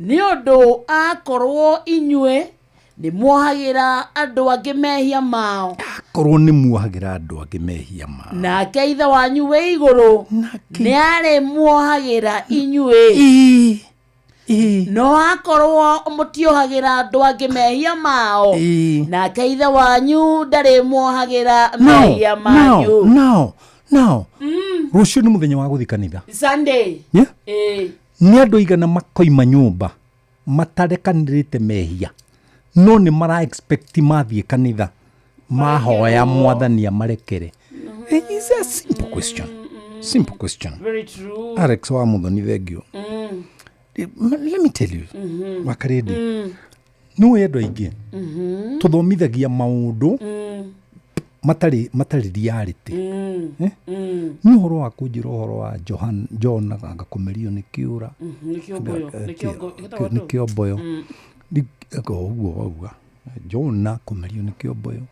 nĩ ũndũ akorwo inyuĩ nĩ muohagĩra andũ angĩ mehia mao, Akorwo nĩ muohagĩra andũ angĩ mehia mao, nake ithe wanyu wĩ igũrũ nĩ arĩ muohagĩra inyuĩ. No akorwo mũtiohagĩra andũ angĩ mehia mao, nake ithe wanyu ndarĩ muohagĩra mehia manyu. Now rũciũ nĩ mũthenya wa gũthiĩ kanitha. Sunday. Yeah? Ĩĩ. Nĩ andũ aigana makoima nyũmba matarekanĩrĩte mehia, no nĩ mara expect mathiĩ kanitha mahoya mwathani amarekere. It's a simple question. Simple question. Very true. Alex wa Muthoni, thank you. Let me tell you, Wakarĩndĩ, nĩ ũĩ andũ aingĩ tũthomithagia maũndũ matarĩ reality. Nĩ ũhoro wa kũnjĩra ũhoro wa Johan, John agakũmerio nĩ kĩũra. Nĩ kĩũmbũyũ. Nĩ kĩongo. Nĩ kĩomboyo. Ũguo wauga John akũmerio nĩ kĩomboyo,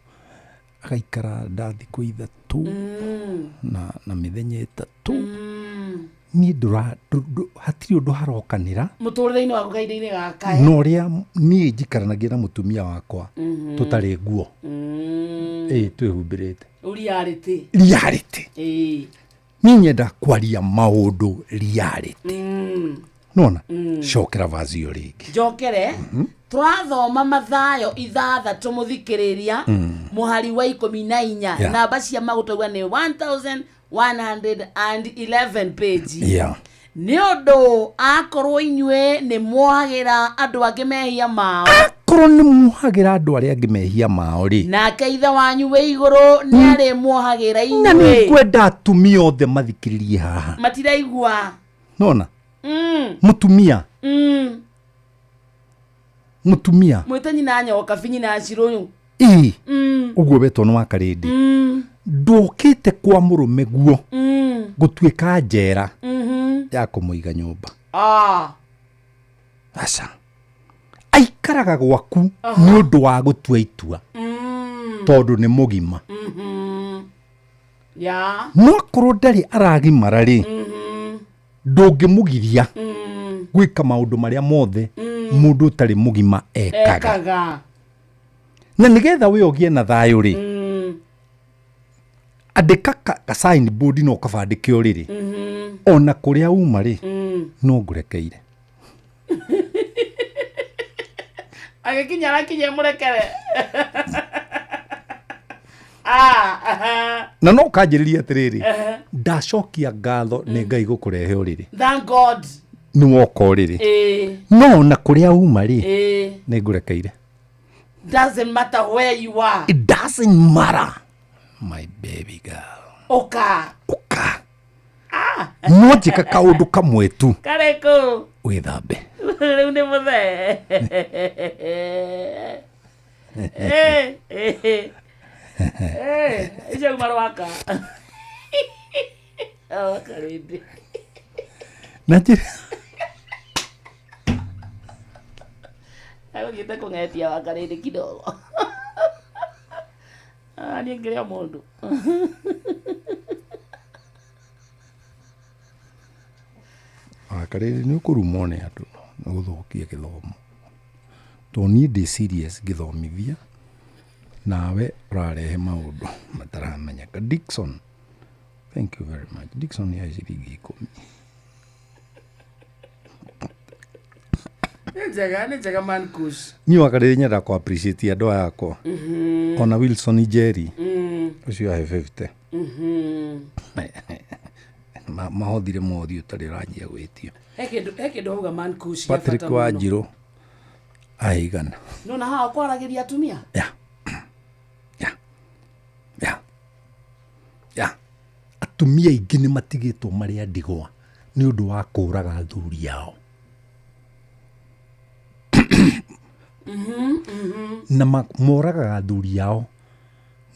agaikara nda thikũ 3 na mĩthenya 3. Niĩ hatirĩ ũndũ harokanĩra mũtũrĩre-inĩ waku kahinda-inĩ gaka. Na ũrĩa niĩ njikaranagia na mũtumia wakwa tũtarĩ nguo, ĩĩ, twĩhumbĩrĩte. Reality. Reality. Ĩĩ. Niĩ nyenda kwaria maũndũ reality. Nona cokera vazi ĩyo rĩngĩ. Njokere. Tũrathoma Mathayo 6 mũthikĩrĩria, mũhari wa 14. Namba cia magũtũgua nĩ 1111 page. Nĩ ũndũ akorwo inyuĩ nĩ muohagĩra andũ angĩ mehia mao, Akorwo nĩ muohagĩra andũ arĩa angĩ mehia mao rĩ, nake ithe wanyu wĩ igũrũ nĩ arĩ muohagĩra na nĩ inyuĩ. ngwenda atumia othe mathikĩrĩrie haha. Matiraigua. Nona mũtumia, mũtumia Mwĩte nyina nyoka bi nyina cirũyũ. Ĩĩ, ũguo wetwo nĩ Wakarĩndĩ, ndũkĩte kwa mũrũme guo gũtuĩka njera ya kũmũiga nyũmba. Aca, aikaraga gwaku nĩ ũndũ wa gũtua itua, tondũ nĩ mũgima. No akorwo ndarĩ aragimara rĩ, ndũngĩmũgiria gwĩka maũndũ marĩa mothe mũndũ ũtarĩ mũgima ekaga. Ekaga. Na nĩgetha we ũgĩe na thayũ rĩ, andĩka ka signboard na ũkabandĩke ũrĩrĩ, ona kũrĩa uma rĩ, no ngũrekeire. Agĩkinya arakinya mũrekere. Na no ũkanjĩrĩria atĩrĩrĩ, ndacokia ngatho nĩ Ngai gũkũrehe ũrĩrĩ. Thank God. Nĩ woka ũrĩrĩ, Ĩĩ. no ona kũrĩa uma rĩ, Ĩĩ. nĩ ngũrekeire. Doesn't matter where you are. It doesn't matter, my baby girl. Ũka. Ũka. No njĩka kaũndũ kamwe tu. Karĩkũ? Wĩthambe. Rĩu nĩ mũthee. Icio uma rwaka. Rwaka rĩndĩ. Na njĩra Agũthiĩte kũng'etia wakarĩndĩ kidogo. Ah, niĩ ngĩrĩ o mũndũ. Wakarĩrĩ nĩ ũkũrumwo nĩ andũ nĩ gũthũkia gĩthomo. Tondũ niĩ ndĩ serious ngĩthomithia nawe ũrarehe maũndũ mataramenyeka. Dickson, thank you very much. Dickson ya ciringi 10. Nĩ njega, nĩ njega man kush. Niĩ wakarĩrĩ nyendaga kũ appreciate andũ aya akwa. Ona Wilson Njeri ũcio ahe 50. Mahothire mothi ũtarĩ ũranjia gwĩtio. He kĩndũ wauga man kush. Patrick Wanjirũ ahe 100. Nona haha ũkwaragĩria atumia? Yeah. Yeah. Yeah. Yeah. Atumia aingĩ nĩ matigĩtwo marĩ a ndigwa nĩ ũndũ wa kũraga athuri ao. Na moragaga athuri ao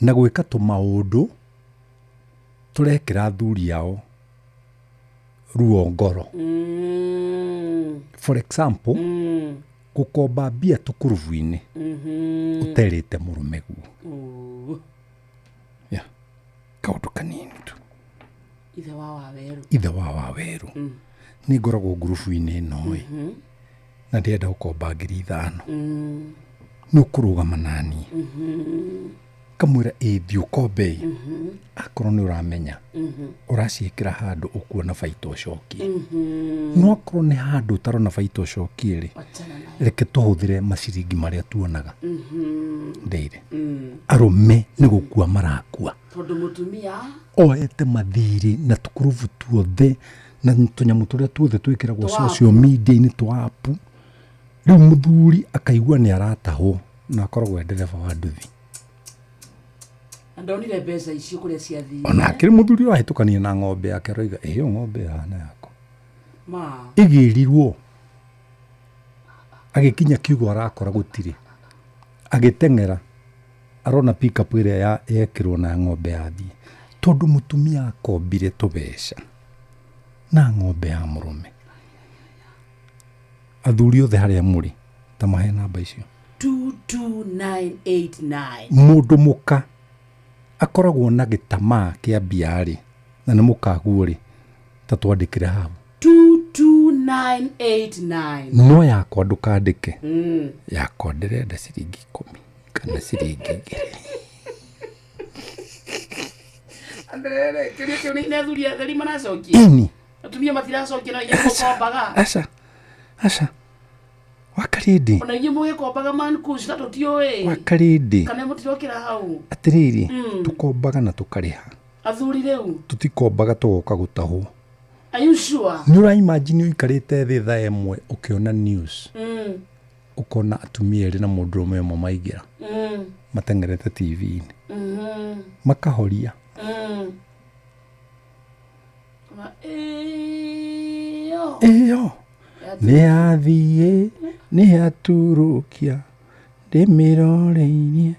na gwĩka tũmaũndũ tũrekĩra athuri ao ruo ngoro. For example, gũkomba mbia tũkurubu-inĩ ũterĩte mũrũme guo. Yeah. Kaũndũ kanini tu. Ithe wa Wawerũ. Ithe wa Wawerũ. Nĩ ngoragwo ngurubu-inĩ ĩno ĩ. Na ndĩrenda gũkomba 5,000. Nĩ ũkũrũgama naniĩ. Kamwĩra ĩ thiĩ ũkombe ĩ. Akorwo nĩ ũramenya ũraciĩkĩra handũ ũkuona baita ũcokie. No akorwo nĩ handũ ũtarona baita ũcokie rĩ, reke tũhũthĩre maciringi marĩa tuonaga. Ndĩire. Arũme nĩ gũkua marakua. Tondũ mũtumia oete mathirĩ na tũkurubu tuothe na tũnyamũ tũrĩa tuothe twĩkĩragwo social media-inĩ twa app. Rĩu mũthuri akaigua nĩ aratahwo na akoragwo e ndereba wa nduthi. Ndonire mbeca icio kũrĩa ciathire. Ona akĩrĩ mũthuri ũrahĩtũkania na ng'ombe yake aroiga ĩyo ng'ombe yahana yakwa. Ma. Ĩgĩrirwo. Agĩkinya kiugo arakora gũtirĩ. Agĩteng'era arona pick-up ĩrĩa yekĩrwo na ng'ombe yathiĩ. Tondũ mũtumia akombire tũbeca na ng'ombe ya mũrũme. Athuri othe harĩa mũrĩ ta mahe namba icio. 22989. Mũndũ mũka akoragwo na gĩtamaa kĩa mbia rĩ na nĩ mũkaguo rĩ ta twandĩkĩre hau 22989. No yakwa ndũkandĩke. Yakwa ndĩrenda ciringi 10 kana ciringi 2. Andrere kĩrĩa kĩu nĩ athuri atheri maracokia. Ĩni. Atumia matiracokia na inyuĩ mũkombaga. Aca. Aca. Wakarĩndĩ. Ona inyuĩ mũgĩkombaga man kush na tũtiũĩ. Wakarĩndĩ. Kana mũtirokĩra hau. Atĩrĩrĩ, tũkombaga na tũkarĩha. Athuri rĩu. Tũtikombaga tũgoka gũtahwo. Are you sure? Nĩ ũraimagine ũikarĩte thĩ thaa 1 ũkĩona news. Ũkona atumia erĩ na mũndũrũme ũmwe maingĩra. Mateng'erete TV-inĩ. Makahoria. Ĩyo. Nĩ yathiĩ, nĩ yaturũkia, ndĩmĩroreirie,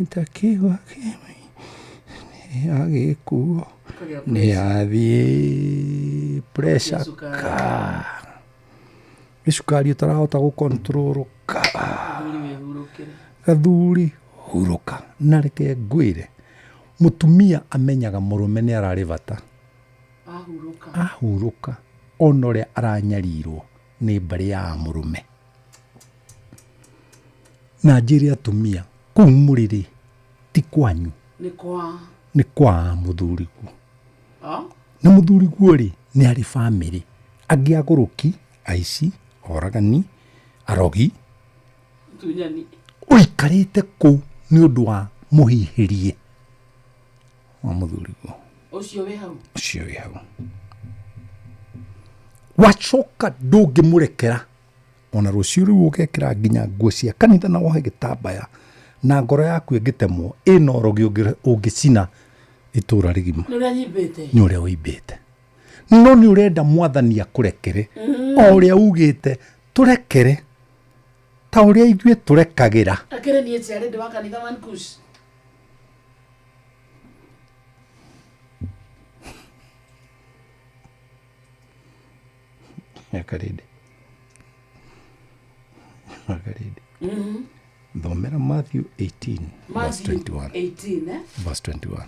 ĩtakĩgwa kĩmĩ, nĩ yagĩkuo, nĩ yathiĩ, pressure ka. Gĩcukari ũtarahota gũcontrol ka. Gathuri hurũka. Na reke ngwĩre, mũtumia amenyaga mũrũme nĩ ararĩ bata. Ahurũka. Ahurũka. Ona ũrĩa aranyarirwo nĩ mbarĩ ya mũrũme. Na njĩre atumia, kũu mũrĩrĩ ti kwanyu. Nĩ kwa. Nĩ kwa mũthuriguo. Na mũthuriguo rĩ, nĩ arĩ bamĩrĩ. Angĩ agũrũki, aici, oragani, arogi. Tunyani. Ũikarĩte kũu nĩ ũndũ wa mũhihĩrie wa mũthuriguo. Ũcio wĩ hau. Ũcio wĩ hau. Wacoka ndũngĩmũrekera. Ona rũciũ rĩu ũgekĩra nginya nguo cia kanitha na wohe gĩtambaya na ngoro yaku ĩngĩtemwo ĩna ũrogi ũngĩcina itũra rĩgima. Nĩ ũrĩa nyimbĩte. Nĩ ũrĩa ũimbĩte. No nĩ ũrenda mwathani akũrekere. O ũrĩa ugĩte tũrekere ta ũrĩa ithuĩ tũrekagĩra. Akĩrĩ niĩ njiarĩ ndĩ wa kanitha man kush. Nyakarindi. Nyakarindi. Thomera Matthew 18 verse 21. 18 eh? Verse 21.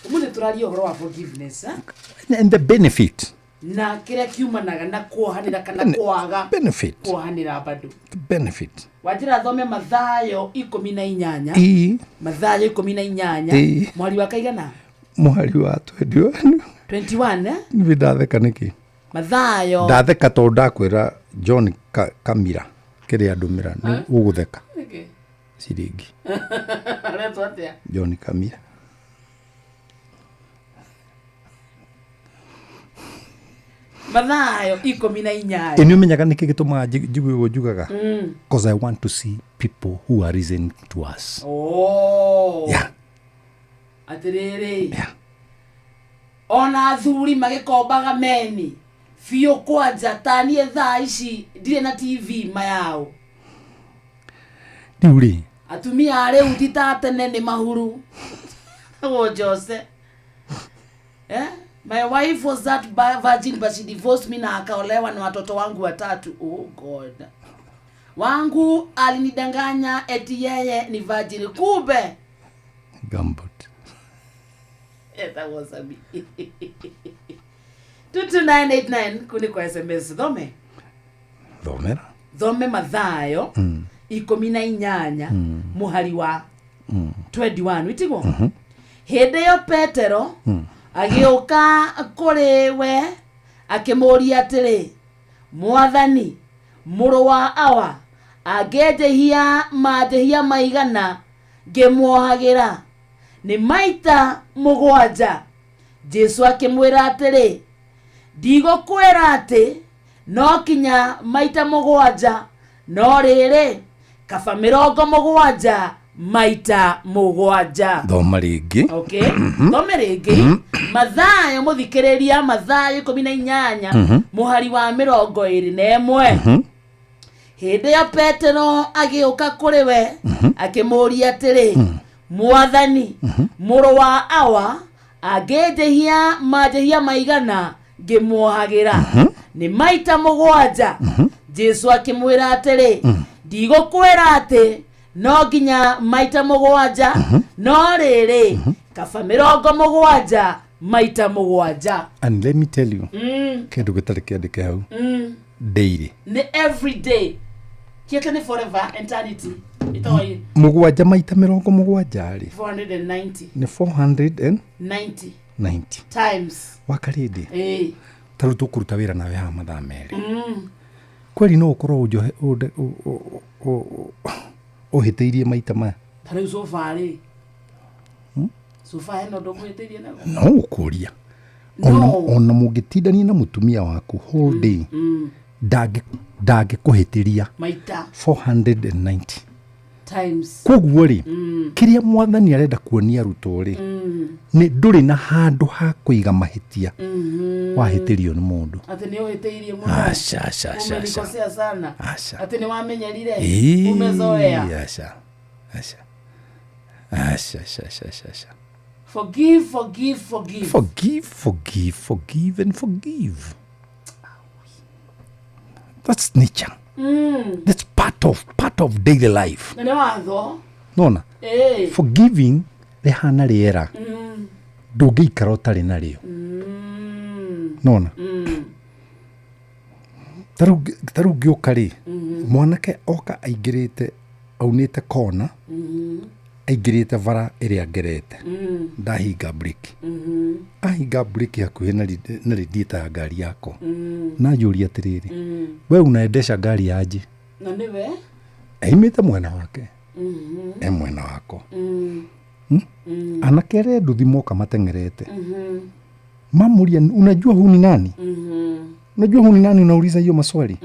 Umuthi tũraria ũhoro wa forgiveness, eh? And the benefit. Na kĩrĩa kiumanaga na kuohanĩra kana kwaga Benefit. kuohanĩra bado. The benefit. Wanjĩra thome Mathayo 18. Ii. Mathayo 18. Ii. Mwari wa kaigana? Mũhari wa 21. 21 eh? Nĩ ndatheka nĩkĩ? Mathayo. Ndatheka tondũ ndakwĩra John Kamira kĩrĩa ndũmĩra nĩ ũgũtheka. Nĩkĩ? Ciringi. Aretwo atĩa? John Kamira. Mathayo 18. Ĩ nĩ ũmenyaga nĩkĩ gĩtũmaga njigue ũguo njugaga? Because I want to see people who are listening to us. Oh. Yeah. Atĩrĩrĩ. Yeah. Ona athuri magĩkombaga meni biũ kwanja taniĩ thaa ici ndirĩ na TV mayao. Rĩu rĩ, Atumia rĩu ti ta tene nĩ mahuru. Tagwo Jose. Eh? My wife was that virgin but she divorced me na akaolewa na watoto wangu watatu. Oh God. Wangu alinidanganya eti yeye ni virgin, kumbe. Gambut. That was a me. 22989 kuni kwa SMS thome. Thomera. Thome Mathayo 18 muhari wa 21 witiguo. Hĩndĩ ĩyo Petero agĩũka kũrĩ we akĩmũũria atĩrĩ, Mwathani, mũrũ wa awa angĩnjĩhia manjĩhia maigana ngĩmuohagĩra? Nĩ maita 7. Jesũ akĩmwĩra atĩrĩ, ndigũkwĩra atĩ no kinya maita 7, no rĩrĩ kaba 70 maita 7. Thoma rĩngĩ. Okay. Thome rĩngĩ. Mathayo mũthikĩrĩria Mathayo 18 mũhari wa 21. Hĩndĩ ĩyo Petero agĩũka kũrĩ we akĩmũũria atĩrĩ, Mwathani, mũrũ wa awa angĩnjĩhia manjĩhia maigana ngĩmuohagĩra? Nĩ maita 7. Jesũ akĩmwĩra atĩrĩ, ndigũkwĩra atĩ no nginya maita 7, no rĩrĩ kaba 70 maita 7. And let me tell you, kĩndũ gĩtarĩ kĩandĩke hau. Daily. Nĩ every day. Kĩete nĩ forever eternity. Ĩtagwo 7 maita 70 rĩ. 490. Nĩ 490. 90 times. Wakarĩndĩ. Eh. Ta rĩu tũkũruta wĩra nawe haha mathaa 2. Kweri no ũkorwo ũhĩtĩirie maita maya. Ta rĩu sofa rĩ. Sofa hena ũndũ ũkũhĩtĩirie naguo? No ũkũria. Ona mũngĩtindania na mũtumia waku whole day, ndangĩkũhĩtĩria maita 490 times. Koguo rĩ, kĩrĩa mwathani arenda kuonia arutwo rĩ, nĩ ndũrĩ na handũ ha kũiga mahĩtia wahĩtĩrio nĩ mũndũ. Atĩ nĩ ũhĩtĩirie mũno. Aca, aca, aca, aca. Umenikosea sana. Aca. Atĩ nĩ wamenyerire. Ĩĩ, Umezoea. Aca, aca. Aca, aca, aca, aca, aca. Forgive, forgive, forgive. Forgive, forgive, forgive and forgive. That's nature. That's part of daily life. Na nĩ watho. Nona? Ĩĩ. Forgiving rĩhana rĩera. Ndũngĩikara ũtarĩ narĩo. Nona? Ta rĩu ngĩũka rĩ, mwanake oka aingĩrĩte aunĩte kona, aingĩrĩte bara ĩrĩa ngerete. Ndahinga breki. Ahinga breki hakuhĩ na radiator ya ngari yakwa. Na njũria atĩrĩrĩ, we unaendesha ngari aje? Na nĩwe? Aimĩte mwena wake. E mwena wakwa. Anake arĩa nduthi moka mateng'erete. Mamuria, unajua huu ni nani? Unajua huu ni nani unauliza hiyo maswali?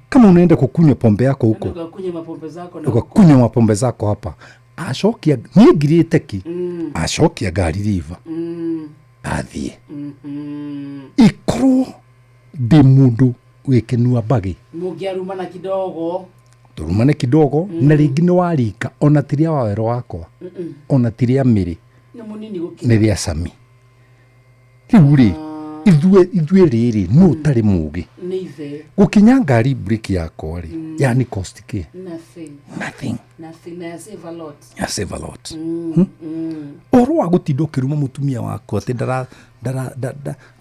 Kama unaenda kukunywa pombe yako huko. Ukakunywa mapombe zako na Ukakunywa mapombe zako hapa. Acokia niĩ ngirĩte ki. Acokia ngari riva. Athiĩ. Ikorwo ndĩ mũndũ wĩkĩnua mbagĩ. Mũngĩarumana kidogo. Tũrumane kidogo na rĩngĩ nĩ warika ona ti rĩa wawero wakwa. Ona ti rĩa mĩrĩ. Nĩ mũnini gũkĩra. Nĩ rĩa Sami. Rĩu rĩ, Ithuĩ rĩrĩ nũ ũtarĩ mũgĩ Nĩ ithe. Gũkinya ngari breki yakwa rĩ, yani cost kĩ? Nothing. Nothing. Nothing. Na save a lot. I save a lot. Ũhoro wa gũtinda ũkĩruma mũtumia waku atĩ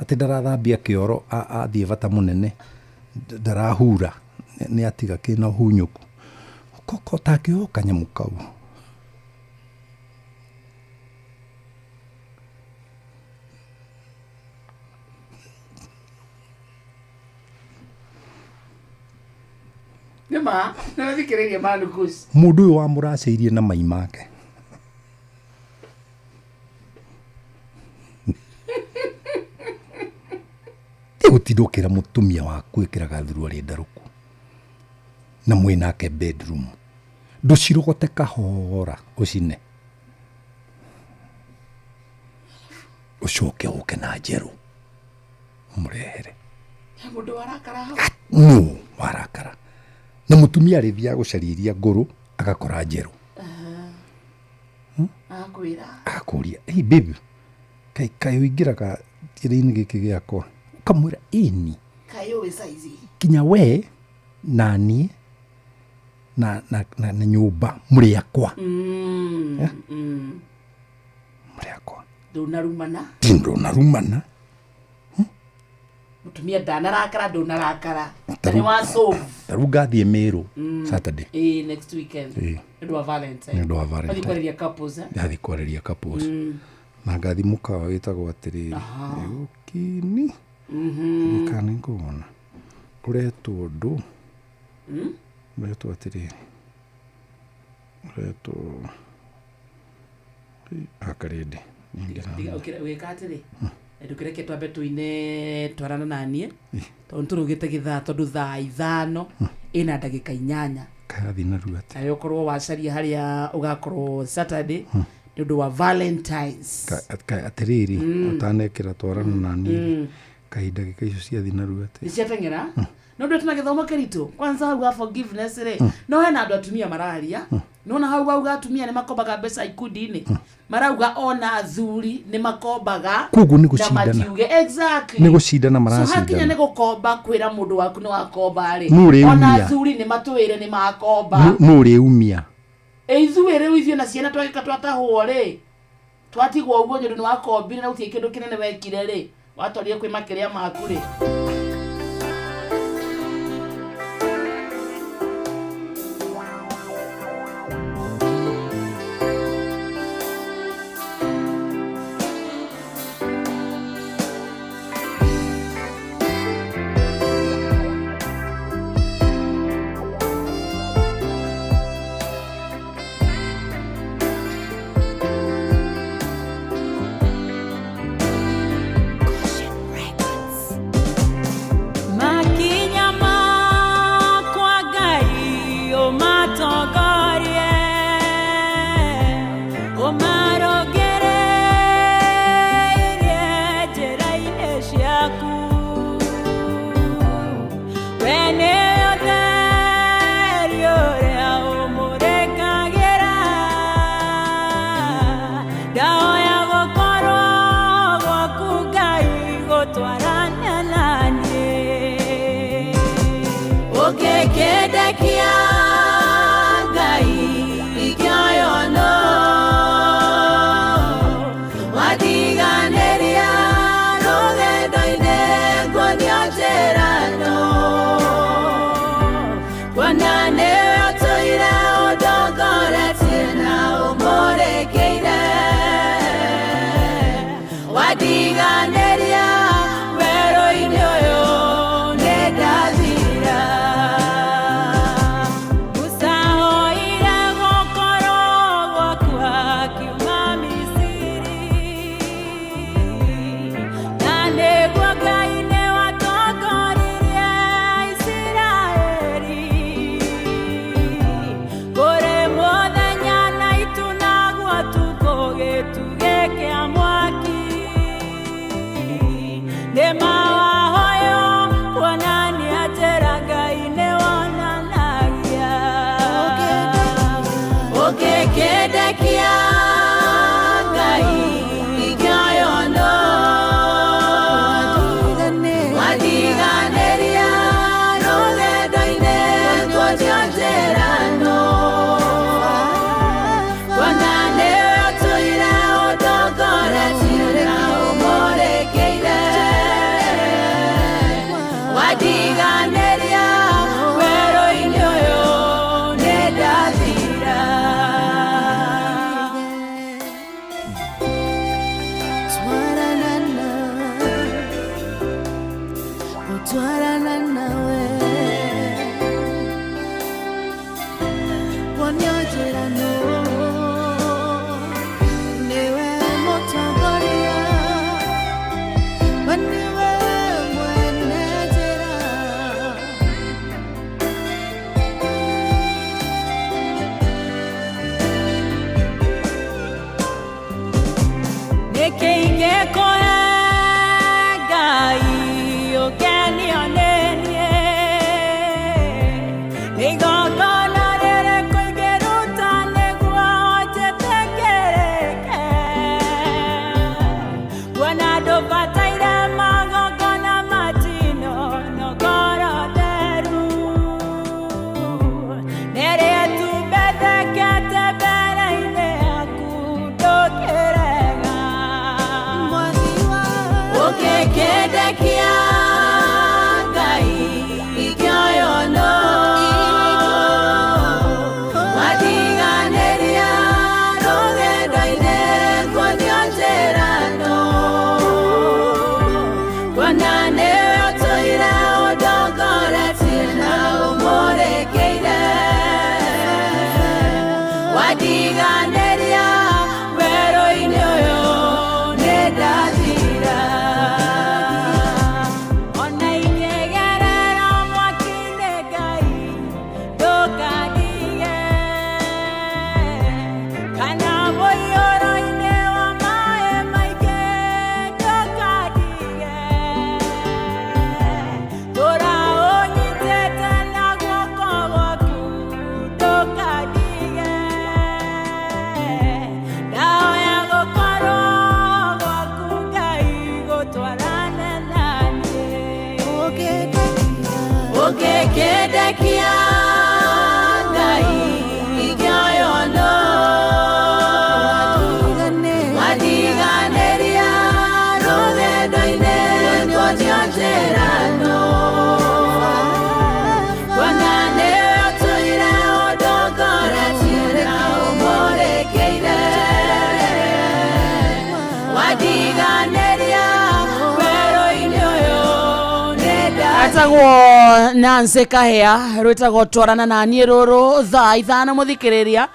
atĩ ndarathambia kĩoro, athiĩ bata mũnene, ndarahura, nĩ atiga kĩna ũhunyũku koko takĩoyo kanyamũ kau. Nĩ ma nĩ ũthikĩrĩirie Manukush. Mũndũ ũyũ wamũracĩirie na mai make. Ti gũtinda ũkĩra mũtumia waku ĩkĩraga thuruarĩ ndarũku na mwĩ nake bedroom, ndũcirogote kahora, ũcine, ũcoke ũke na njerũ ũmũrehere. He mũndũ warakara hau? No warakara na mũtumia arĩthiaga gũcaria iria ngũrũ agakora njerũ. Akwĩra. Akakũria, "Hey baby, kaĩ kaĩ ũingĩraga kĩrĩa-inĩ gĩkĩ gĩakwa?" Ũkamwĩra ĩni. Kaĩ ũĩ saizi? Kinya we na niĩ na nyũmba mũrĩ akwa. Mũrĩ akwa. Ndũnarumana. Ti ndũnarumana. Mũtumia ndanarakara, ndũnarakara na nĩ wa solve. Ta rĩu ngathiĩ Mĩrũ Saturday. Ĩĩ, next weekend. Ĩĩ. Nĩ ũndũ wa Valentine. Nĩ ũndũ wa Valentine. Wathiĩ kwarĩria couples, eh? Ndathiĩ kwarĩria couples na ngathi mũkawa wĩtagwo atĩrĩrĩ ũkini kana nĩ ngũwona ũretwo ndũ, ũretwo atĩrĩrĩ, ũretwo akarĩndĩ. Wĩka atĩrĩ, ndũkĩreke twambe tũine twarana naniĩ tondũ nĩtũrũgĩte gĩthaa, tondũ thaa 5:08. Karathiĩ narua atĩ. Nawe ũkorwo wacaria harĩa ũgakorwo Saturday nĩ ũndũ wa Valentines. Atĩrĩrĩ, ũtanekĩra twarana naniĩ, kahinda gĩka icio ciathiĩ narua atĩ. Nĩ ciateng'era no ndũ tuna gĩthomo kĩritũ kwanza hau ga forgiveness rĩ, no hena andũ atumia mararia nona hau wauga atumia nĩ makombaga mbeca ikundi-inĩ, marauga ona athuri nĩ makombaga. Koguo nĩ Na gũcindana. matiuge exactly. Nĩ gũcindana. So hakinya nĩ Maracindana. gũkomba, kwĩra mũndũ waku nĩ wakomba rĩ, Nũ ũrĩumia? ona athuri nĩ matwĩre nĩ makomba. Nũ ũrĩumia? Ĩ ithuĩ rĩu, ithuĩ na ciana twagĩka twatahwo rĩ, twatigwo ũguo nĩ ũndũ nĩ wakombire na gũtirĩ kĩndũ kĩnene wekire rĩ, watwarire kwĩ makĩrĩa maku rĩ. Makinya makwa Ngai ũmatongorie, ũmarongereirie njĩra-inĩ ciaku. We nĩwe ũtheri ũrĩa ũmũrĩkagĩra, ndahoya gũkorwo gwaku Ngai gũtwarana na niĩ. Ũngĩkĩndekia Ngai ingĩoywo nũ, watiganĩria rũgendo-inĩ nguonio njĩra no, kuona nĩwe ũtũire ũndongoretie na ũmũrĩkĩire, watiganĩria werũ-inĩ ũyũ nĩ ndathira. Musa oire gũkorwo gwaku akiuma Misiri, na nĩguo Ngai nĩwatongoririe Isiraeli. Kũrĩ mũthenya na itu, naguo ũtukũ gĩtugĩ kĩa mwaki. Nĩ mawahoyo kuonania njĩra Ngai nĩwonanagia. Ũngĩkĩndekia Ngai ingĩoywo nũ, Nĩtũbataire magongona matino na ngoro theru. Nĩrĩtumbethekete mbere-inĩ yaku ndũkĩrega. Ũngĩkĩndekia Ngai ingĩoywo nũ? Watiganĩria rũgendo-inĩ kuonio njĩra nũ? Kuona nĩwe ũtũire ũndongoretie na ũmũrĩkĩire. Wandiganĩria werũ-inĩ ũyũ nĩndathira. Ona ingĩgerera mwaki-inĩ Ngai ndũkandige, kana mũiyũro-inĩ wa maĩ maingĩ ndũkandige. Tũra ũnyitĩte na guoko gwaku ndũkandige. Ndahoya gũkorwo gwaku Ngai gũtwarane na niĩ. Ũngĩkĩndekia Ngai ingĩoywo nũ? Wandiganĩria rũgendo-inĩ kuonio njĩra nũ? Kuona nĩwe ũtũire ũndongoretie na ũmũrĩkĩire. Wandiganĩria werũ-inĩ ũyũ nĩnda Etagwo Nancy Kahea, rwĩtagwo Twarana na niĩ. Rũrũ thaa 5 mũthikĩrĩria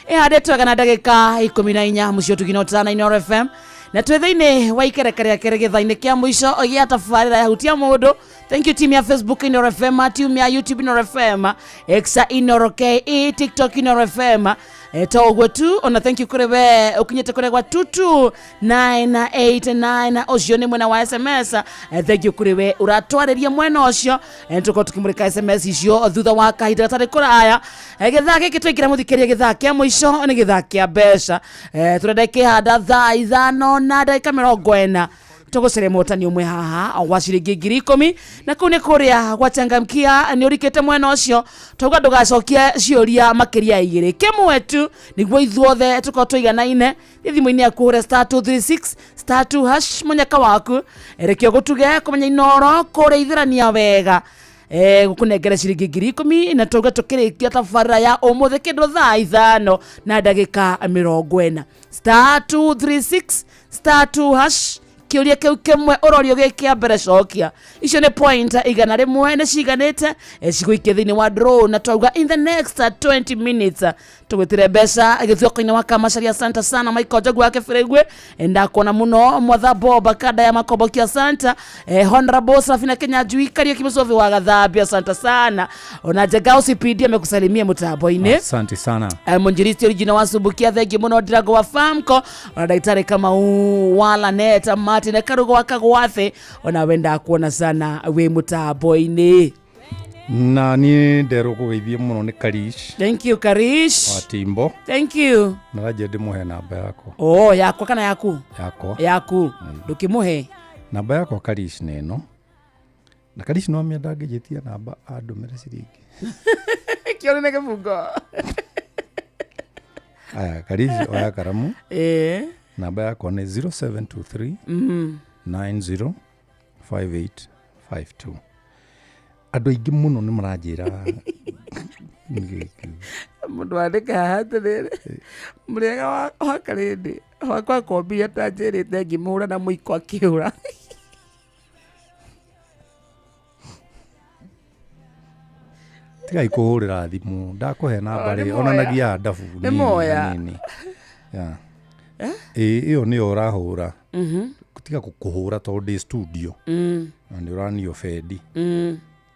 ĩhandĩtwo wega na ndagĩka 14 mũciĩ ũtugino tana Inooro FM, na twĩ thĩinĩ wa ikereka rĩa kerĩ gĩthaa-inĩ kĩa mũico gĩa tabarĩra ya Hutia Mũndũ. Thank you team ya Facebook Inooro FM, team ya YouTube Inooro FM, X Inooro KE, TikTok Inooro FM. To ũguo tu, ona thank you kũrĩ we ũkinyĩte kũrĩa gwa 22989, ũcio nĩ mwena wa SMS. Thank you kũrĩ we ũratwarĩria mwena ũcio. Tũkorwo tũkĩmũrĩka SMS icio thutha wa kahinda gatarĩ kũraya. Gĩthaa gĩkĩ twaingĩra mũthikĩria gĩthaa kĩa mũico nĩ gĩthaa kĩa mbeca. Tũrenda kĩhanda thaa 5 na ndagĩka 40 tũgũcaria mũhotani ũmwe haha wa ciringi 10,000, na kũu nĩ kũrĩa gwachangamkia nĩ ũrikĩte mwena ũcio. Tauga ndũgacokie ciũria makĩria ya igĩrĩ, kĩmwe tu nĩguo ithuothe tũkorwo tũiganaine. Thiĩ thimũ-inĩ yaku ũhũre *236 *2# mũnyaka waku, rekio gũtuge kũmenya Inooro kũrĩithĩrania wega gũkũnengere ciringi 10,000, na tauga tũkĩrĩkia tabarĩra ya ũmũthĩ kĩndũ thaa 5 na ndagĩka 40. *236 *2# kĩũria kĩu kĩmwe ũrorio gĩ kĩa mbere, cokia. Icio nĩ point 100 nĩ ciganĩte cigũikie thĩinĩ wa draw, na twauga in the next 20 minutes tũgwĩtĩre mbeca gĩthũko-inĩ wa Kamacaria. Asante sana Michael Njogu wa Kĩbĩrĩgwe, ndakuona mũno. Mwatha Bob Kanda ya Makomboki, asante. Honorable Safina Kenya Njui Kariuki Mũcovi wa Gathambia, asante sana. Ona Njega OCPD amekusalimia mũtambo-inĩ. Asante sana. Mwinjilisti original wa Sumbukia, thengi mũno. Ndirago wa Famco, ona ndagĩtarĩ Kamau wa Lanet, Martin Karugo wa Kagwathe, ona wenda kuona sana wĩ mũtambo-inĩ. Na niĩ nderwo kũgeithie mũno nĩ Karish. Thank you, Karish. Wa Timbo. Thank you. Na ranjia ndĩmũhe namba yakwa. Oh, yakwa kana yaku? Yakwa. Yaku ndũkĩmũhe. Namba yakwa Karish nĩ ĩno, na Karish no amĩa ndangĩnjĩtia namba andũmĩre ciringi. Kĩone nĩ kĩbungo. Aya Karish, oya karamu. Ĩĩ. Namba yakwa nĩ 0723 90 5852. Andũ aingĩ mũno nĩ maranjĩra. Mũndũ wandĩka haha atĩrĩrĩ, mũrĩega wa karĩndĩ wakwa akombire atanjĩrĩte, ngĩmũhũra na mũiko akĩũra. Tigai kũhũrĩra thimũ, ndakũhe namba. Oh, nĩ rĩ moya. Onanagia ndabu Nĩ nini na moya. nini. Ya. Ĩ, ĩyo nĩyo ũrahũra, tiga kũhũra tondũ ndĩ studio na nĩ ũranio bendi.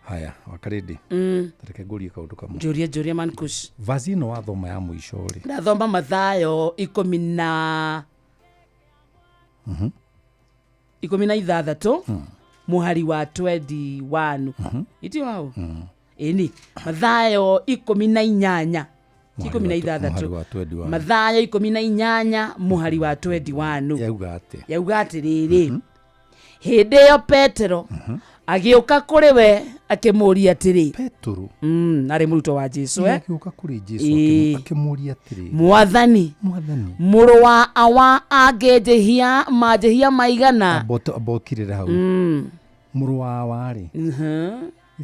Haya wakarĩndĩ, reke ngũrie kaũndũ kamwe. Njũria, njũria, Mankush. Vaci ĩno wathoma ya mũico rĩ? Ndathoma Mathayo 16 mũhari wa 21 iti wao ĩni Mathayo 18 ti 16. Mũhari wa 21. Mathayo 18 mũhari wa 21. Yauga atĩa? Yauga atĩrĩrĩ, Hĩndĩ ĩyo Petero agĩũka kũrĩ we akĩmũũria atĩrĩ. Petero Arĩ mũrutwo wa Jesu eh? Agĩũka kũrĩ Jesu Ĩĩ. akĩmũũria atĩrĩ, Mwathani, Mwathani, mũrũ wa awa angĩnjĩhia manjĩhia maigana? Amba ũkirĩre hau. Mũrũ wa awa-rĩ,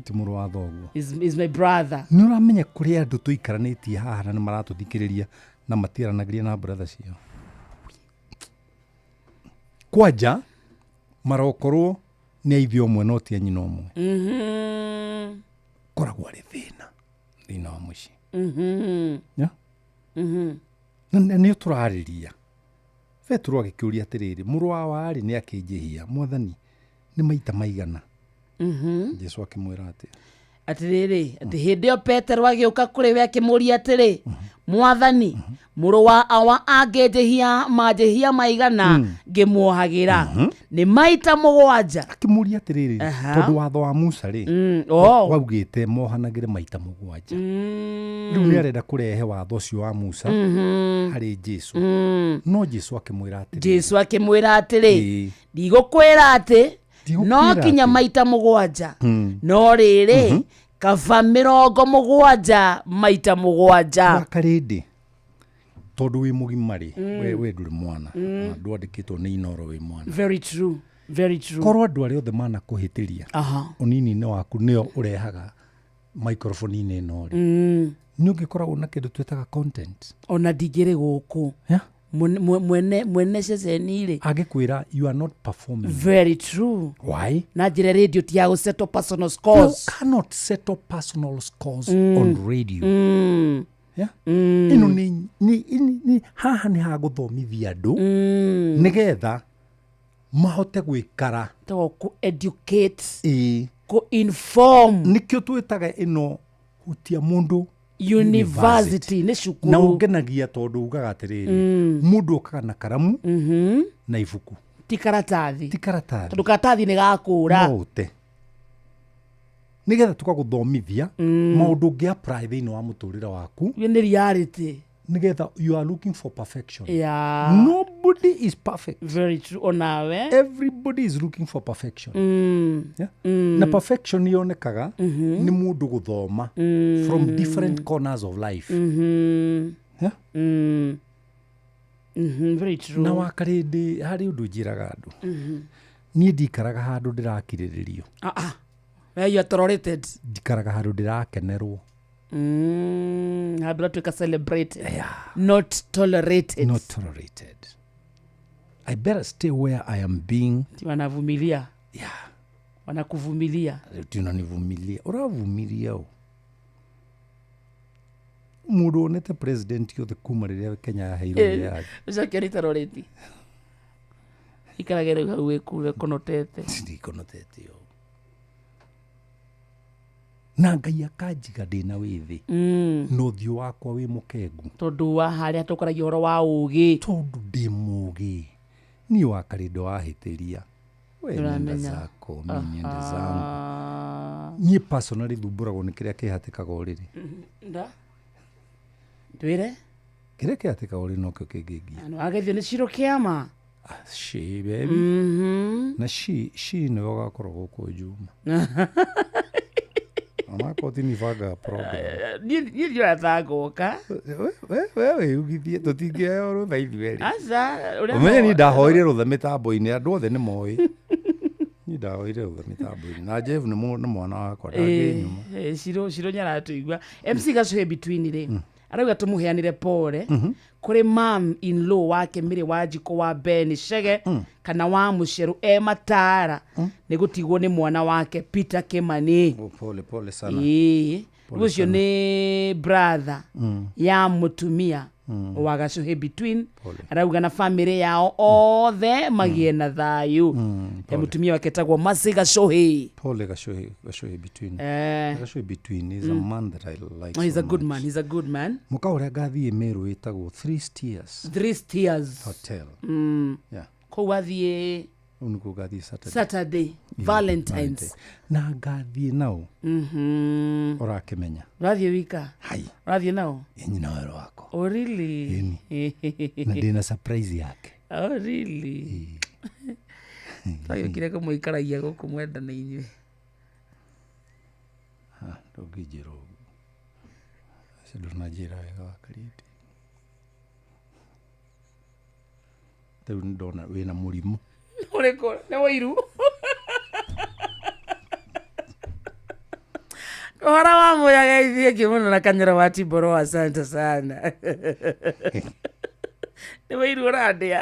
ti mũrũ wa thoguo. Is my brother. Nĩ ũramenya kũrĩ andũ tũikaranĩtie haha na nĩ maratũthikĩrĩria na matiaranagĩria na brother ciao. Kwanja marokorwo nĩ a ithe ũmwe no ti a nyina ũmwe. Koragwo arĩ thĩna thĩna wa mũciĩ. Yeah? Na nĩo tũrarĩria. Petero agĩkĩũria atĩrĩrĩ, mũrũ wa warĩ nĩ akĩnjĩhia, Mwathani, nĩ maita maigana? Jesu akĩmwĩra atĩa? Atĩrĩrĩ, atĩ hĩndĩ ĩyo Petero agĩũka kũrĩ we akĩmũũria atĩrĩ, Mwathani, mũrũ wa awa angĩnjĩhia manjĩhia maigana ngĩmuohagĩra? Nĩ maita 7. Akĩmũũria atĩrĩrĩ, tondũ watho wa Musa rĩ, waugĩte mohanagĩre maita 7. Rĩu nĩ arenda kũrehe watho ũcio wa Musa harĩ Jesu. No Jesu akĩmwĩra atĩrĩrĩ. Jesu akĩmwĩra atĩrĩ, ndigũkwĩra atĩ no kinya maita 7, no rĩrĩ kaba 70 maita 7. Wakarĩndĩ, tondũ wĩ mũgima rĩ, we ndũrĩ mwana, na ndwandĩkĩtwo nĩ Inooro wĩ mwana. Very true, very true. Korwo andũ arĩa othe manakũhĩtĩria ũnini-inĩ waku nĩo ũrehaga microphone-inĩ ĩno rĩ, nĩ ũngĩkoragwo na kĩndũ twĩtaga content. Ona ndingĩrĩ gũkũ. Mwene ceceni rĩ angĩkwĩra you are not performing. Very true. Why? Na njĩra radio ti ya gũsettle personal scores. You cannot settle personal scores on radio. Yeah? Ĩno nĩ haha nĩ ha gũthomithia andũ nĩgetha mahote gwĩkara. To kũ educate. Kũ inform. Nĩkĩo twĩtaga ĩno hutia mũndũ University nĩ cukuru. Na ũngenagia tondũ ugaga atĩrĩrĩ, mũndũ okaga na karamu na ibuku. Ti karatathi. Ti karatathi. Tondũ karatathi nĩ gakũra. No ũte. Nĩgetha tũkagũthomithia maũndũ ũngĩ apply thĩinĩ wa mũtũrĩre waku. Nĩ reality. Nĩgetha you are looking for perfection. Yeah. Nobody is perfect. Very true. Onawe. Everybody is looking for perfection. Yeah? Na perfection yonekaga nĩ mũndũ gũthoma from different corners of life. Yeah? Very true. Na wakarĩndĩ harĩ ũndũ njĩraga andũ. Niĩ ndikaraga handũ ndĩrakirĩrĩrio. Where you are tolerated. Ndikaraga handũ ndĩrakenerwo. Handũ ratuĩka celebrated. Not tolerated. Not tolerated. I better stay where I am being. Wanavumilia. Yeah. Wanakuvumilia. Tunanivumilia. Ũravumilia ũ? Mũndũ wonete president yothe kuma rĩrĩa Kenya yaheirwo wĩyathi. Ũcoke nĩ tolerated. Ikarage rĩu hau wĩkure ũkonotete. Ndikonotete ũ. Na Ngai akanjiga ndĩna wĩthĩ. Na ũthiũ wakwa wĩ mũkengu. Tondũ wa harĩa tũkaragia ũhoro wa ũgĩ. Tondũ ndĩ mũgĩ. Niĩ wakarĩndo wahĩtĩria. We nenda zako, mi nenda zangu. Niĩ personally thumbũragwo nĩ kĩrĩa kĩhatĩkaga ũrĩrĩ. Nda? Ndwĩre? Kĩrĩa kĩhatĩkaga ũrĩrĩ nokĩo kĩngĩngia. Nĩwagethio nĩ Ciro kĩama? She baby. Na she nĩwe ũgakorwo gũkũ Juma. Onakorwo ti nibangaga program. Niĩ ndioya ngoka. We wĩyugithie tũtingĩheo rũtha ithuerĩ. Aca, ũrĩa Ũmenye niĩ ndahoire rũtha mĩtambo-inĩ, andũ othe nĩ moĩ. Niĩ ndahoire rũtha mĩtambo-inĩ. Na Jeff nĩ mwana wakwa, ndangĩnyuma. Ciro nĩaratũigua. MC Gacuhĩ between rĩ, arauga tũmũheanĩre pole kũrĩ mom in law wake Mĩrĩ wa Njikũ wa Ben Chege kana wa Mũcerũ e Matara nĩ gũtigwo nĩ mwana wake Peter Kimani. Oh, pole pole sana. Ĩĩ. Ũcio nĩ brother ya mũtumia wa Gacuhĩ between. Arauga na family yao othe magĩe na thayũ. Mũtumia wake etagwo Mercy Gacuhĩ. Pole Gacuhĩ between. Gacuhĩ between is a man that I like. He's a good man. He's a good man. Mũka ũrĩa ngathiĩ Meru wĩtagwo Three Steers. Three Steers Hotel. Yeah. Kũu athiĩ Ũũ nĩkuo ngathiĩ Saturday. Saturday, Valentine's. Na ngathiĩ nao. Ũrakĩmenya. Ũrathiĩ wika? Hai. Ũrathiĩ nao? Ĩĩ, na wero wakwa. Oh, really? Ĩni. Na ndĩna surprise yake. Oh, really? Twagĩũkire kũmũikaragia gũkũ mwendane inyuĩ. Ah, ndũngĩnjĩra ũguo. Acio ndũnanjĩra wega wa Karĩndĩ. Rĩu nĩndona wĩna mũrimũ. Ũrĩkũ? Nĩ wũiru. Ũhoro wa mũyaga ithiĩ kĩmũno na kanyoro wa Timboro, asante sana. Nĩ wũiru ũrandĩa.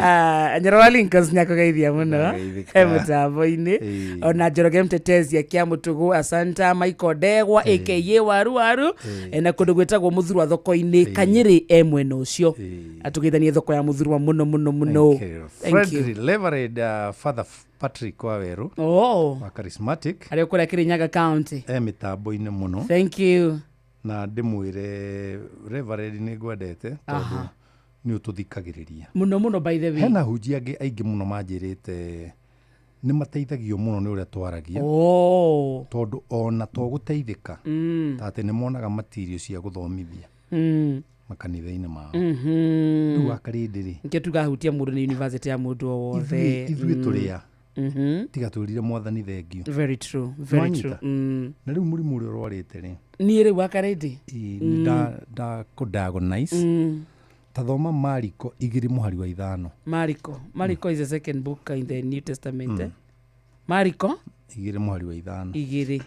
Ah, Nyoro wa Lincolns nĩakũgeithia mũno Nĩageithĩka. he mũtambo-inĩ. Ĩĩ. Ona Njoroge Mtetezi akia Mũtũgũ, asanta. Michael Ndegwa aka Waru Waru. Na kũndũ gwĩtagwo Mũthurwa thoko-inĩ Kanyĩrĩ e mwena ũcio. Atũgeithanie thoko ya Mũthurwa mũno mũno mũno. Thank you. Thank you. Frederick Reverend Father Patrick Waweru Oh, wa Charismatic arĩa kũrĩa Kirinyaga County. e mĩtambo-inĩ mũno. Thank you. Na ndĩmwĩre Reverend nĩ ngwendete tondũ nĩ ũtũthikagĩrĩria. Mũno mũno, by the way. Hena hunjia angĩ aingĩ mũno manjĩrĩte nĩ mateithagio mũno nĩ ũrĩa twaragia. Oh. Tondũ ona to gũteithĩka ta atĩ nĩ monaga material cia gũthomithia makanitha-inĩ mao. Rĩu wakarĩndĩ rĩ, Nĩkĩo tugahutia mũndũ nĩ university ya mũndũ o wothe. ithuĩ tũrĩa tiga twĩrire mwathani thengio. Very true, very Nĩwanyita? true. Na rĩu mũrimũ ũrĩa ũrwarĩte rĩ, Niĩ rĩu wakarĩndĩ nĩ ndakũdiagnose. Ta thoma Mariko 2:5. Mariko is the second book in the New Testament. Eh? Mariko 2:5. Igĩrĩ.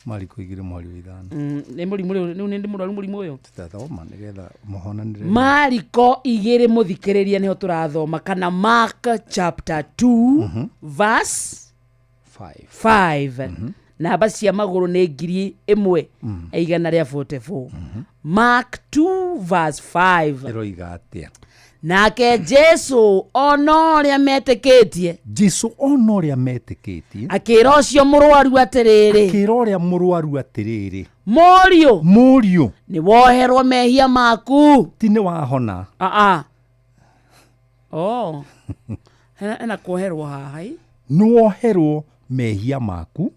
Mariko 2:5. Nĩ mũrimũ rĩu nĩ ndĩ mũrwaru mũrimũ ũyũ. Tutathoma nĩgetha mũhonanĩre. Mariko 2 mũthikĩrĩria nĩho tũrathoma, kana Mark chapter 2 verse 5. 5. Namba cia magũrũ nĩ 1144. Mark 2 verse 5. Ĩroiga atĩa? Nake Jesu ona ũrĩa metĩkĩtie, Jesu ona ũrĩa metĩkĩtie, akĩra ũcio mũrwaru atĩrĩrĩ, akĩra ũrĩa mũrwaru atĩrĩrĩ, mũriũ, mũriũ, nĩ woherwo mehia maku. Ti nĩ wahona. Aa, oh. Hena kuoherwo haha ĩ. Nĩ woherwo mehia maku.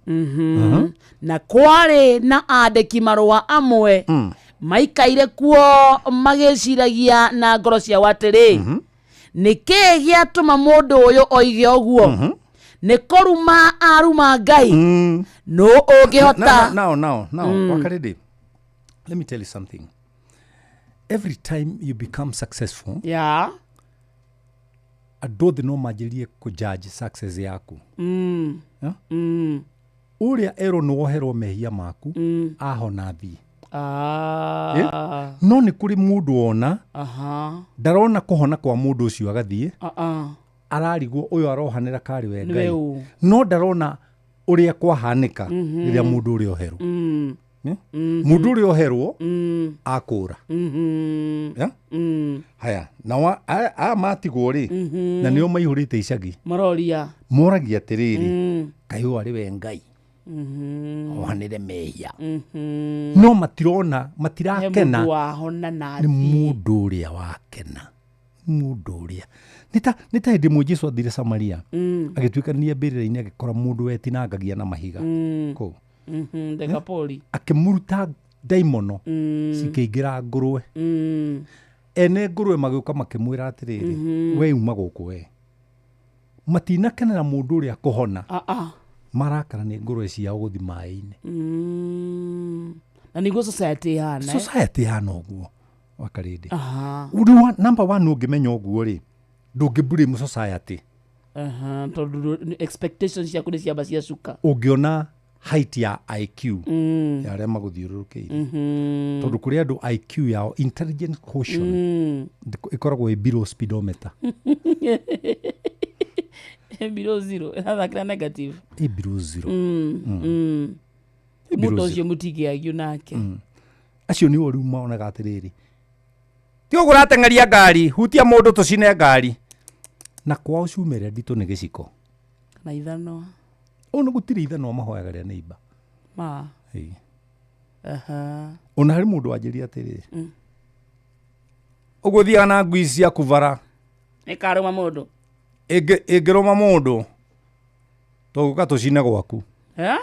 Na kwarĩ na andĩki marũa amwe maikaire kuo magĩciragia na ngoro ciao atĩrĩ, nĩ kĩĩ gĩatũma mũndũ ũyũ oige ũguo? Nĩ kũruma aruma Ngai. Nũ ũngĩhota? Now, now, now, Wakarĩndĩ, let me tell you something. Every time you become successful, andũ othe no manjĩrie kũjudge success yaku. Yeah? Ũrĩa erwo nĩ woherwo mehia maku, ahona thiĩ. Ah. No nĩ kũrĩ mũndũ ona ndarona kũhona kwa mũndũ ũcio agathiĩ, Ah, ah. ararigwo ũyũ arohanĩra karĩ we Nĩwe Ngai, ũ. no ndarona ũrĩa kwahanĩka rĩrĩa mũndũ ũrĩa oherwo. Eh? Mũndũ ũrĩa oherwo akũra. Yeah? Haya, na aya matigwo rĩ, na nĩo maihũrĩte icagi, Maroria. moragia atĩrĩrĩ, kaĩ ũyũ arĩ we Ngai ohanĩre mehia? No matirona, He matirakena mũndũ wahona na nĩ athiĩ. mũndũ ũrĩa wakena, mũndũ ũrĩa nĩ ta hĩndĩ ĩmwe Jesu athire Samaria, agĩtuĩkanĩria mbĩrĩra-inĩ, agĩkora mũndũ wetinangagia na mahiga kũu. Dekapoli. Akĩmũruta ndaimono, cikĩingĩra ngũrwe. Ene ngũrwe magĩũka makĩmwĩra atĩrĩrĩ, we uma gũkũ, we. Matinakenera mũndũ ũrĩa kũhona, Ah, ah. marakara nĩ ngũrwe ciao gũthi maĩ-inĩ. Na nĩguo society ĩhana, eh? Society hana ũguo, wakarĩndĩ. Aha. Ũndũ wa number one, ũngĩmenya ũguo rĩ, ndũngĩ blame society. Aha, tondũ expectations ciaku nĩ ciamba cia cuka. Ũngĩona height ya IQ ya arĩa magũthiũrũrũkĩirie, tondũ kũrĩ andũ IQ yao, intelligence quotient, ĩkoragwo ĩ below speedometer. Below zero, ĩrathakĩra negative. Ĩ below zero. Ĩ Mũndũ below ũcio zero. mũtingĩagio nake. Acio nĩo rĩu monaga atĩrĩrĩ, ti ũguo ũrateng'eria ngari, hutia mũndũ tũcine ngari. Na kwao cuma ĩrĩa nditũ nĩ gĩciko. Na ithanwa. Ũũ nĩ gũtirĩ ithanwa mahoyaga rĩa neighbor. Ma. Ĩĩ. Aha. Ona harĩ mũndũ wanjĩria atĩrĩrĩ, ũguo thiaga na ngui ciaku bara, Ĩkarũma mũndũ. Ĩngĩrũma mũndũ tũgũka tũcine gwaku. Eh?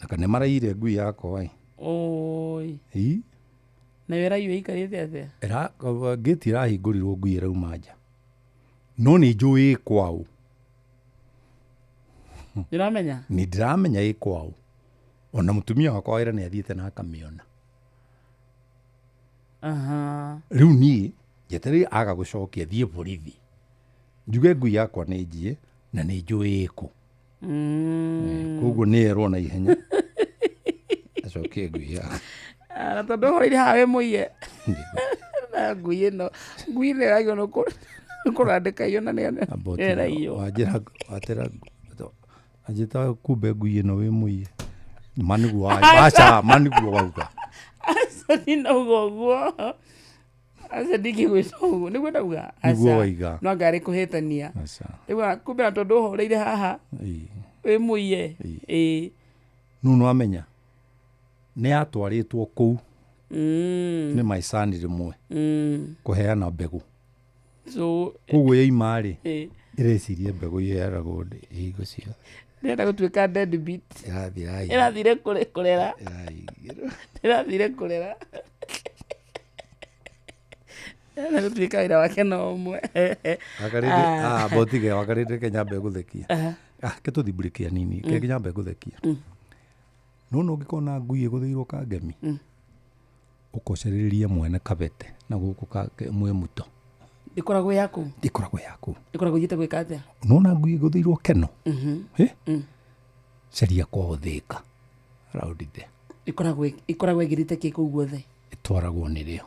Na kana maraire ngui yakwa ĩ. Oi. Ĩ. Nayo ĩraiywo ĩikarĩte atĩa? Ngĩti ĩrahingũrirwo, ngui ĩrauma nja. No nĩ njũĩ ĩ kwao. Ndĩramenya. Nĩ ndĩramenya ĩ kwao, ona mũtumia wakwa wĩra nĩ athiĩte na akamĩona. Aha. Rĩu niĩ njetereire aga gũcokia thiĩ borithi njuge ngui yakwa nĩ njiĩ na nĩ njũĩ ĩkũ. Koguo nĩ erwo na ihenya acokie ngui yakwa. Ah, na tondũ ũhoreire haha wĩ mũiye na ngui ĩno, ngui ĩno ĩragio nĩ kũrandĩka iyo na nĩraiywo. Wanjĩra watĩra anjĩta kumbe ngui ĩno wĩ mũiye, ma nĩguo aca, ma nĩguo wauga. Aca, ndinauga ũguo, aca, ndingĩgwĩta ũguo, nĩguo ndauga. Nĩguo Aca. waiga. No anga arĩ kũhĩtania. Aca. Rĩu kumbe na tondũ ũhoreire haha wĩ mũiye, ĩĩ. No nĩwamenya nĩ yatwarĩtwo kũu nĩ maicani rĩmwe kũheana mbegũ. So Koguo yaima rĩ, ĩreciria mbegũ iheanagwo hingo ciothe. Ndĩrenda gũtuĩka deadbeat. Ĩrathiĩ ĩraigĩrwo. Ĩrathire kũrera. Ĩraigĩrwo. Ĩrathire kũrera. Ĩrenda gũtuĩka wĩra wake no ũmwe. Wakarĩndĩ, botige wakarĩndĩ ke nyambe gũthekia. Ah, ke tũthiĩ break anini, ke nyambe gũthekia. No no ũngĩkona ngui ĩgũthĩirwo kangemi, ũkocerĩrie mwene kabete na gũkũ mwĩ muto. Ĩkoragwo yaku? Ĩkoragwo yaku. Ĩkoragwo ithiĩte gwĩka atĩa? Nona ngui ĩgũthĩirwo keno. Caria kwao Thĩka. Raundi there. Ĩkoragwo ĩgĩrĩte kĩ kũu guothe? Ĩtwaragwo nĩrĩo.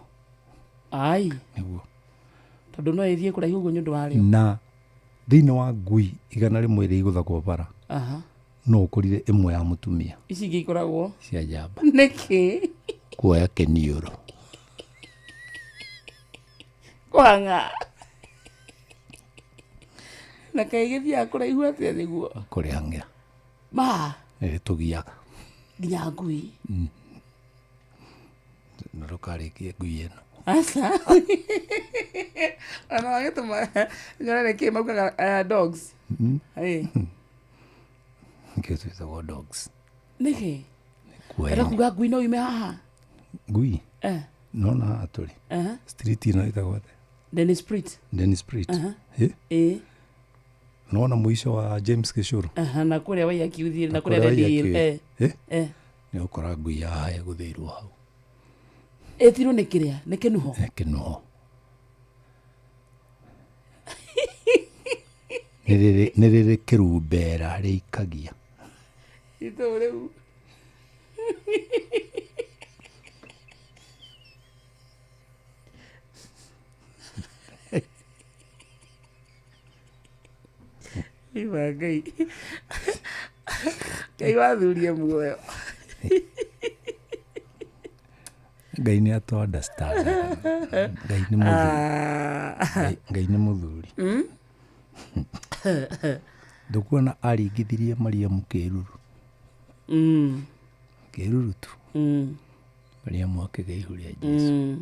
Ai. Nĩguo. Tondũ no ĩthiĩ kũraihu ũguo nĩ ũndũ warĩo. Na thĩinĩ wa ngui 100 iria igũthagwo bara, no ũkorire ĩmwe ya mũtumia. Ici ingĩ ikoragwo? Cia njamba. Nĩkĩ? Kuoya kĩniũrũ. Kũhang'a. Na kaĩ gĩthiaga kũraihu atĩa nĩguo? Kũrĩhang'ĩra. Ma. Nĩrĩtũgiaga. Nginya ngui. Na ndũkarĩkie ngui ĩno. Aca. Ona wagĩtũma nyone nĩkĩ maugaga dogs. Ĩĩ. Nĩkĩo twĩtagwo dogs. Nĩkĩ? Kuoya. Ĩrenda kuga ngui no yume haha? Ngui? Nona haha tũrĩ. Street ĩno ĩtagwo atĩa? Dennis Pritt. Dennis Pritt. Ĩ? Nona mũico wa James Gĩcũrũ. Na kũrĩa Waiyaki ũthiĩ na kũrĩa Red Hill. Nĩ ũkora ngui haha ĩgũthĩirwo hau. Ĩtirwo nĩ kĩrĩa? Nĩ kĩnuho? Kĩnuho. Nĩ rĩrĩ kĩrumbera rĩikagia. Itũ rĩu. Iba Ngai. Ngai wathurie muoyo. Ngai nĩ atũ understand. Ngai nĩ mũthuri. Ngai nĩ mũthuri. Ndũkuona aringithirie Mariamu kĩruru. Kĩruru tu. Mariamu akĩgĩa ihu rĩa Jesu.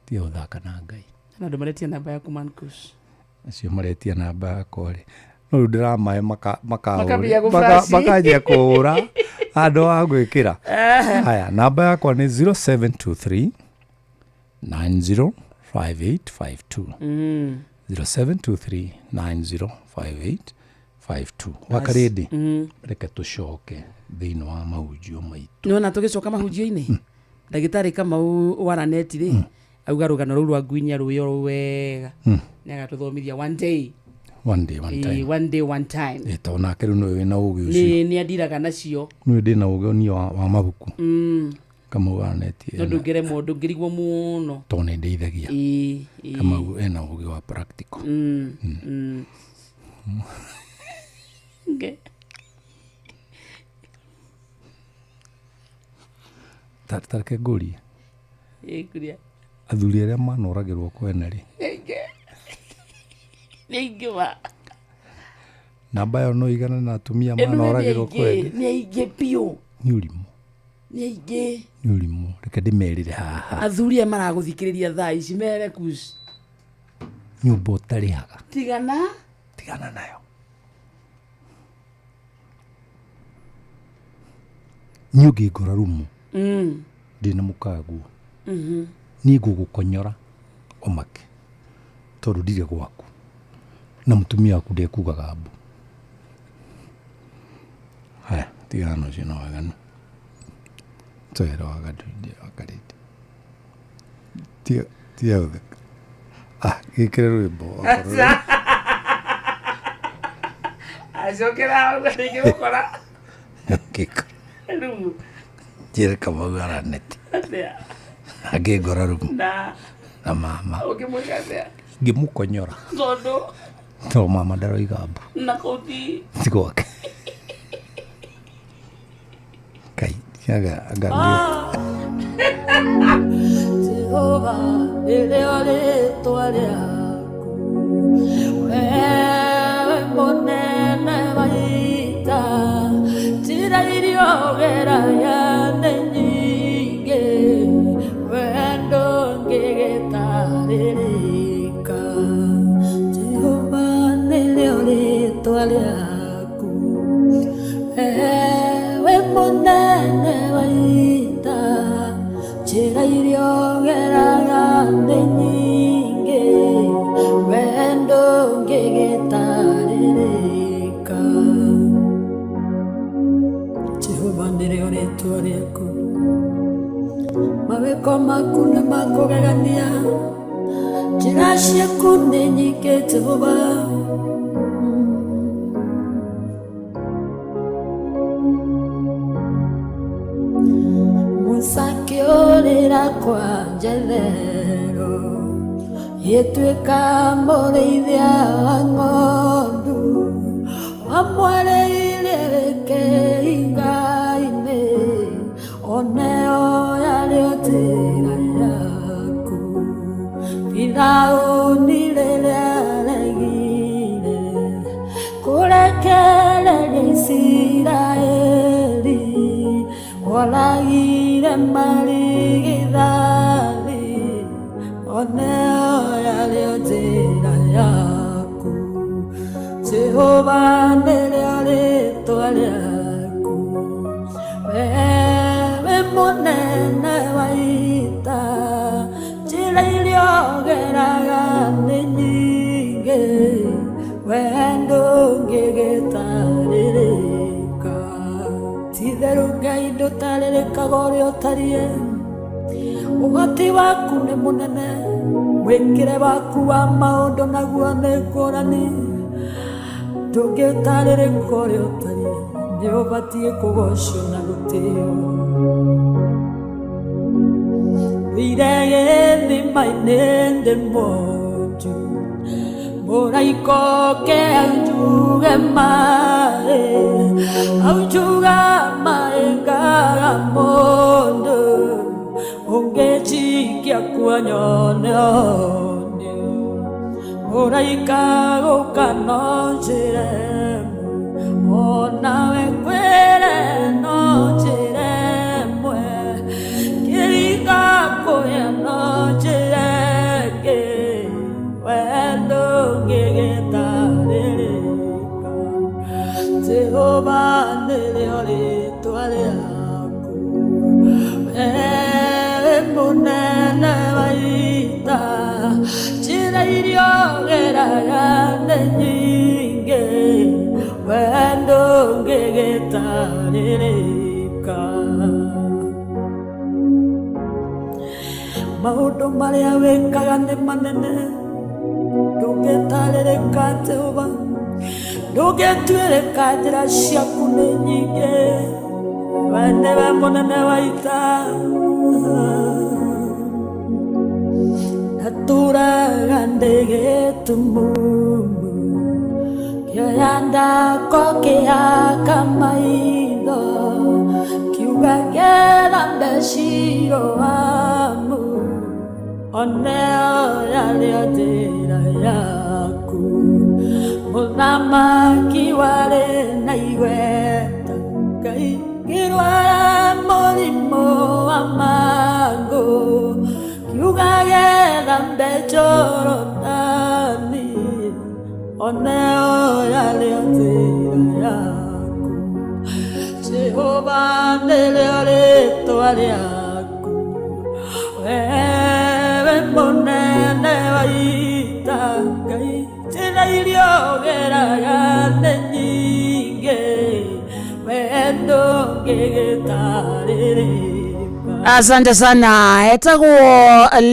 Tiga gũthaka na Ngai. Na andũ maretia namba yaku Mankush. Acio maretia namba yakwa rĩ. No rĩu ndĩramahe makanjia kũhũra handũ ha gwĩkĩra. Haya, namba yakwa nĩ 0723 905852. 0723 905852. Wakarĩndĩ, reke tũcoke thĩinĩ wa mahunjio maitũ. Nĩwona tũgĩcoka mahunjio-inĩ? Ndagĩtarĩ Kamau wa Raneti rĩ, auga rũgano rũu rwa ngui nĩ arũĩ oro wega. Nĩ agatũthomithia one day. One day, one time. One day, one time. Tondũ nake rĩu nĩwe wĩna ũgĩ ũcio. Nĩ andiraga nacio. Nĩwe ndĩna ũgĩ niĩ wa mabuku. Kamau wa Raneti. No ndũngĩremwo, ndũngĩrigwo mũno. Tondũ nĩ ndeithagia. Kamau ena ũgĩ wa practical. Nge. Tareke ngũrie. Ĩ, Athuri arĩa manoragĩrwo kwene rĩ. Nĩ aingĩ ma. Namba ĩyo no ĩigane na atumia manoragĩrwo kwene. Nĩ aingĩ biũ. Nĩ ũrimũ. Nĩ aingĩ. Nĩ ũrimũ. Reke ndĩmerĩre haha. Athuri aya maragũthikĩrĩria thaa ici mere Kush. Nyũmba ũtarĩhaga. Tigana. Tigana nayo. Niĩ ũngĩngora rumu. Ndĩna mũkaguo. Niĩ ngũgũkonyora ũmake. Tondũ ndirĩ gwaku. Na mũtumia waku ndekugaga mbu. Haya, tigana na ũcio na waganu. Twĩra waganu wakarĩte. Tiga tiga gũtheka. Ah, gĩkĩre rwĩmbo okorwo. Acokera hau ndingĩgũkora. Ngĩkora. Rĩu Njĩre Kamau araneti. atĩa? Angĩngora rumu. Na Na mama. ũngĩmwĩka atĩa? Ngĩmũkonyora. Tondũ Tondũ mama ndaroiga mbu. na kũu ti Ti gwake. Kai, anga anga Jehova nĩrĩo rĩtwa rĩaku, wewe mũnene wa ita, njĩra iria ũgeragia nĩ nyingĩ, we ndũngĩgĩtarĩrĩka. Jehova nĩrĩo rĩtwa rĩaku, wewe mũnene wa ita, njĩra iria ũgeraga nĩ nyingĩ, we ndũngĩgĩtarĩrĩka. Jehova nĩrĩo rĩtwa rĩaku, mawĩko maku nĩ makũgegania, njĩra ciaku nĩ nyingĩ Jehova. Musa akĩũrĩra kwa Jethero, gĩtuĩka mũrĩithia wa ng'ondu, wamwarĩire gĩkĩinga-inĩ, oneo yarĩ o njĩra yaku. Firaũni rĩrĩa aregire kũrekereria Isiraeli, oragire marigithathi, oneo yarĩ o njĩra yaku. Jehova nĩrĩo rĩtwa rĩaku, wewe mũnene wa ita, njĩra iria ũgeraga nĩ nyingĩ, we ndũngĩgĩtarĩrĩka. Ti-itherũ Ngai ndũtarĩrĩkaga ũrĩa ũtariĩ, ũhoti waku nĩ mũnene, mwĩkĩre waku wa maũndũ naguo nĩ ngũrani, ndũngĩtarĩrĩka ũrĩa ũtariĩ, nĩ ũbatiĩ kũgocwo na gũtĩo. Thire gĩthima-inĩ ndĩ mwonju, mũraika oke aunjuge maĩ, aunjuga maĩ ngaga mũndũ, ũngĩnjikia kuo nyone ũhonio. Mũraika gũka no njĩra ĩmwe, onawe kwĩre no njĩra ĩmwe, kĩringa kũya no njĩra ĩngĩ, we ndũngĩgĩtarĩrĩka. Jehova nĩrĩo rĩtwa rĩaku, wewe mũnene wa ita, njĩra iria ũgeraga nĩ nyingĩ, we ndũngĩgĩtarĩrĩka. Maũndũ marĩa wĩkaga nĩ manene, ndũngĩtarĩrĩka Jehova, ndũngĩtuĩrĩka, njĩra ciaku nĩ nyingĩ, we nĩwe mũnene wa ita. Ndatũraga ndĩ gĩtumumu, kĩoya ndako kĩhaka maitho, kiuga ngĩthambe Shiloamu, oneo yarĩ o njĩra yaku. Mũthamaki warĩ na igweta, Ngai ngĩrwara mũrimũ wa mangũ, kiuga gĩthambe Jorodani, oneo yarĩ o njĩra yaku. Jehova nĩrĩo rĩtwa rĩaku, wewe mũnene wa ita, Ngai njĩra iria ũgeraga nĩ nyingĩ wendo ngĩgĩtarĩrĩka. Asante sana. Etagwo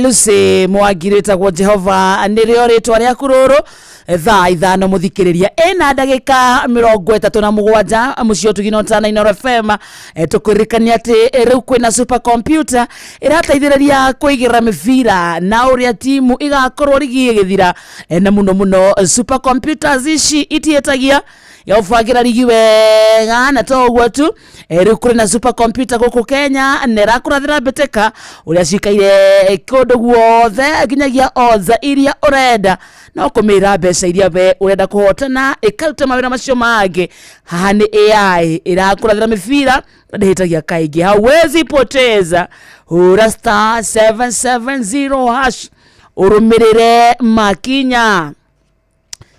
Lucy Mwangiri, etagwo Jehova nĩrĩo rĩtwa rĩaku rũrũ. Thaa 5 mũthikĩrĩria ĩna ndagĩka 37 mũciĩ ũtugi na ũtana Inooro FM. Tũkwĩririkania atĩ rĩu kwĩna supercomputer ĩrateithĩrĩria kũigĩrĩra mĩbira na ũrĩa timu igakorwo rigi ĩgĩthira. Na mũno mũno supercomputers ici itiĩtagia yaũbangĩra rigi wega, na to ũguo tu, rĩu kũrĩ na supercomputer gũkũ Kenya na ĩrakũrathĩra mbĩtĩka ũrĩa cikaire kũndũ guothe nginyagia odds iria ũrenda, no kũmĩra mbeca iria we ũrenda kũhotana ĩkaruta mawĩra macio mangĩ. Haha nĩ AI ĩrakũrathĩra mĩbira ndĩhĩtagia kaingĩ, hauwezi poteza. Hũra star 770 hash ũrũmĩrĩre makinya.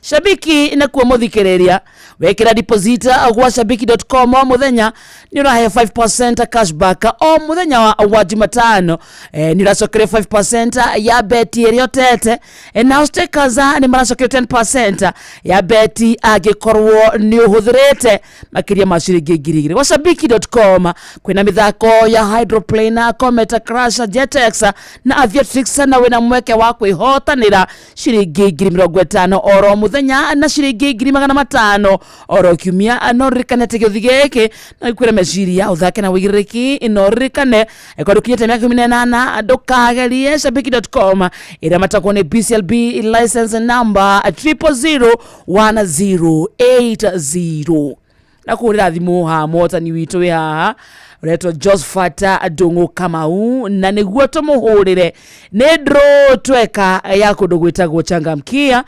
Shabiki nakuo mũthikĩrĩria, wekĩra deposit gwa shabiki.com o mũthenya nĩ ũrahe 5% cashback o mũthenya wa Jumatano. Nĩ ũracokerio 5% ya beti ĩrĩa ũtete. Nao stakers nĩ maracokerio 10% ya beti angĩkorwo nĩ ũhũthĩrĩte makĩria ma ciringi 2,000. Gwa shabiki.com kwĩna mĩthako ya hydroplane, comet crash, jetex na aviatrix, na wĩna mweke wa kwĩhotanĩra ciringi 50,000 oro mũthenya na ciringi 500,000 oro kiumia. No ririkane atĩ gĩũthi gĩkĩ no gĩkwĩre meciria ũthake na wĩigĩrĩrĩki. No ririkane korwo ũkinyĩte mĩaka 18 ndũkagerie. Shabiki.com ĩrĩa matagwo nĩ BCLB license number 0001080. Na kũhũrĩra thimũ haha mũhotani witũ wĩ haha ũretwo Josephat Ndung'u Kamau, na nĩguo tũmũhũrĩre nĩ draw tweka ya kũndũ gwĩtagwo Changamkia,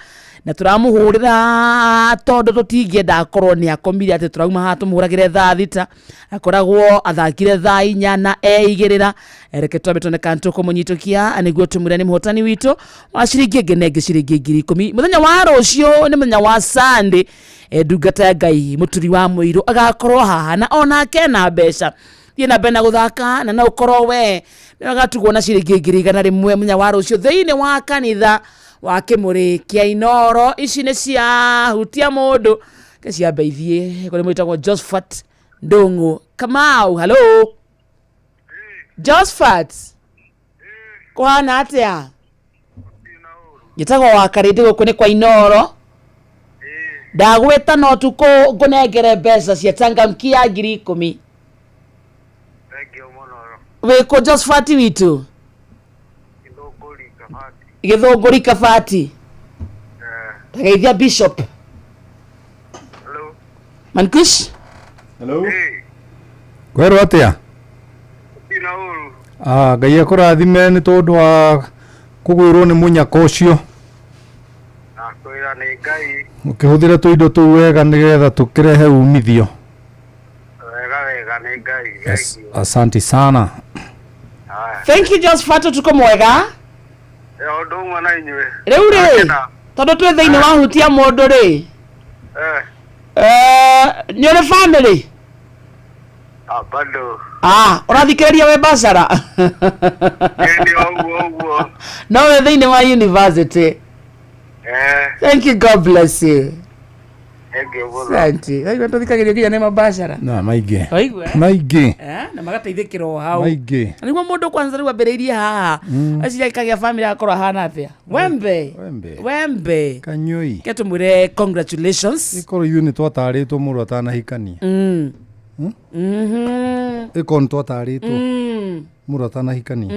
na tũramũhũrĩra tondũ tũtingĩenda akorwo nĩ akomire atĩ tũrauma haha tũmũhũragĩre thaa 6, akoragwo athakire thaa 4 na eigĩrĩra. Reke twambe tuone kana tũkũmũnyitũkia nĩguo tũmwĩre nĩ mũhotani witũ wa ciringi ĩngĩ na ĩngĩ ciringi 10,000. Mũthenya wa rũciũ nĩ mũthenya wa Sunday, ndungata ya Ngai mũturi wa mũirũ agakorwo haha na onake na mbeca. Thiĩ na mbere na gũthaka na no ũkorwo we nĩ agatugwo na ciringi 100,000 mũthenya wa rũciũ thĩinĩ wa kanitha wa kĩmũrĩ kĩa Inooro. Ici nĩ cia hutia mũndũ ke ciambe ithiĩ kũrĩ mwĩtagwo Josephat Ndung'u Kamau. Hello Josephat, kũhana atĩa? Njĩtagwo wa Karĩndĩ, gũkũ nĩ kwa Inooro. Ndagwĩta no tukũ ngũnengere mbeca cia Changamkia 10,000. Thengiũ mũno. Wĩkũ Josephat witũ? Gĩthũngũri Kabati. Gĩthũngũri Kabati. Tageithia Bishop. Hello. Mankush. Hello. Kwerwo atĩa? Gũtirĩ na ũru. Ngai akũrathime nĩ tondũ wa kũgwĩrwo nĩ mũnyaka ũcio. Nakwĩra nĩ Ngai. Ũkĩhũthĩra tũindo tũu wega nĩgetha tũkĩrehe umithio. Wega wega nĩ Ngai. Yes, asante sana. Thank you Josephat, ũtukũ mwega. Ũndũ ũmwe na inyuĩ. Rĩu rĩ, tondũ twĩ thĩinĩ wa hutia mũndũ rĩ, nĩ ũrĩ family? Bado. Ũrathikĩrĩria wĩ bacara? Ĩni ũguo ũguo. No wĩ thĩinĩ wa university. Thank you, God bless you. Thengiũ mũno. Asante. Waigua tũthikagĩrĩrio nginya nĩ mabacara. Na maingĩ. Waigua? Maingĩ. Na magateithĩkĩra o hau. Maingĩ. Na nĩguo mũndũ kwanza rĩu ambĩrĩirie haha aciria kagĩa family agakorwo ahana atĩa. Wembe. Wembe. Wembe. Kanyoi. Ke tũmwĩre congratulations. Ikorwo ithuĩ nĩ twatarĩtwo mũndũ atanahikania. Ĩkorwo nĩ twatarĩtwo mũndũ atanahikania.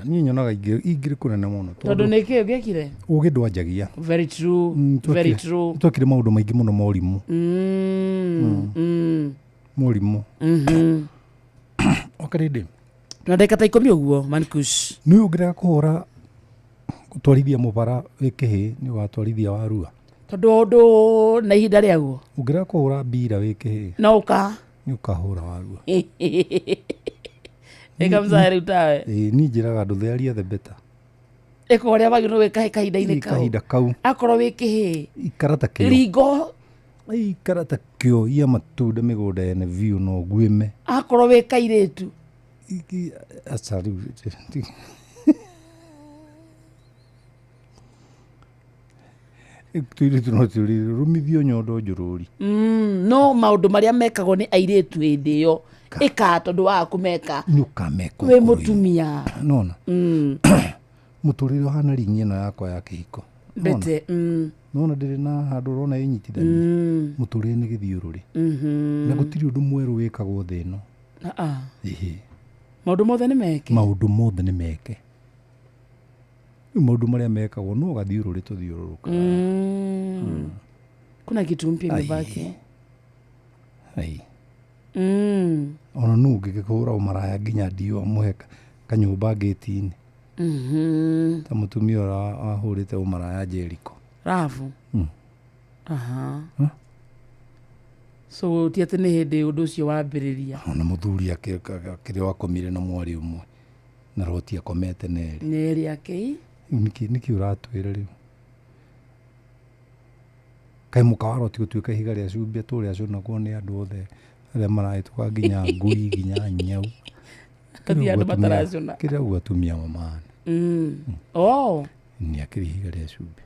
Niĩ nyonaga ingĩrĩ kũnene mũno Tondũ nĩ kĩ ũngĩekire? Ũgĩ ndwanjagia. Very true. Very true. Twekire maũndũ maingĩ mũno morimũ. Morimũ. Wakarĩndĩ. Na ndagĩka ta 10 ũguo Mankush. Nĩ ũngĩrega kũhũra gũtwarithia mũbara wĩ kĩhĩ nĩ ũgatwarithia warua. Tondũ ũndũ na ihinda rĩaguo. Ũngĩrega kũhũra mbira wĩ kĩhĩ No ũka. nĩ ũkahũra warua. Ĩka mzaha rĩu tawe. Ĩĩ niĩ njĩraga andũ the earlier the better. Ĩka ũrĩa wagĩrĩirwo gwĩka kahinda-inĩ kau. Kahinda kau. Akorwo wĩ kĩhĩ. Ikara ta kĩo. Ringo. Ikara ta kĩo ia matunda mĩgũnda yene biũ no ũguĩme. Akorwo wĩ kairĩtu. Aca rĩu. Tũirĩtu no tũrĩ rũmithio nyondo njũrũri. No maũndũ marĩa mekagwo nĩ airĩtu hĩndĩ ĩyo ĩka tondũ waga kũmeka Nĩ ũkameka wĩ ũkũrũ-inĩ. mũtumia. Nona mũtũrĩre ũhana ringi ĩno yakwa ya kĩhiko. Nona? Mbete. Nona ndĩrĩ na handũ ũrona ĩnyitithanie. Mũtũrĩre nĩ gĩthiũrũrĩ na gũtirĩ ũndũ mwerũ wĩkagwo thĩ ĩno. Ah, ah. Ĩhĩ. Maũndũ mothe nĩ meke. Maũndũ mothe nĩ meke. Rĩu maũndũ marĩa mekagwo no gathiũrũrĩ tũthiũrũrũkaga. Kuna kitu mpya imebaki. Ai. Ona nũ ũngĩkĩhũra ũmaraya nginya ndio amũhe kanyũmba ngĩti-inĩ ta mũtumia ũrĩa wahũrĩte ũmaraya Jericho. Rabu. Aha. So ti atĩ nĩ hĩndĩ ũndũ ũcio wambĩrĩria. Ona mũthuri akĩrĩ wakomire na mwarĩ ũmwe na Roti akomete na erĩ. Nĩ ĩrĩ ake. Rĩu nĩkĩ ũratwĩra rĩu? Kaĩ mũka wa Roti gũtuĩka ihiga rĩa cumbĩ tũrĩa acũnagwo nĩ andũ othe arĩa marahĩtũka nginya ngui nginya nyau. Kathi andũ mataracũna. Kĩrĩa ũguo atumia mamahana. Oh, Nĩ akĩrĩ ihiga rĩa cumbĩ.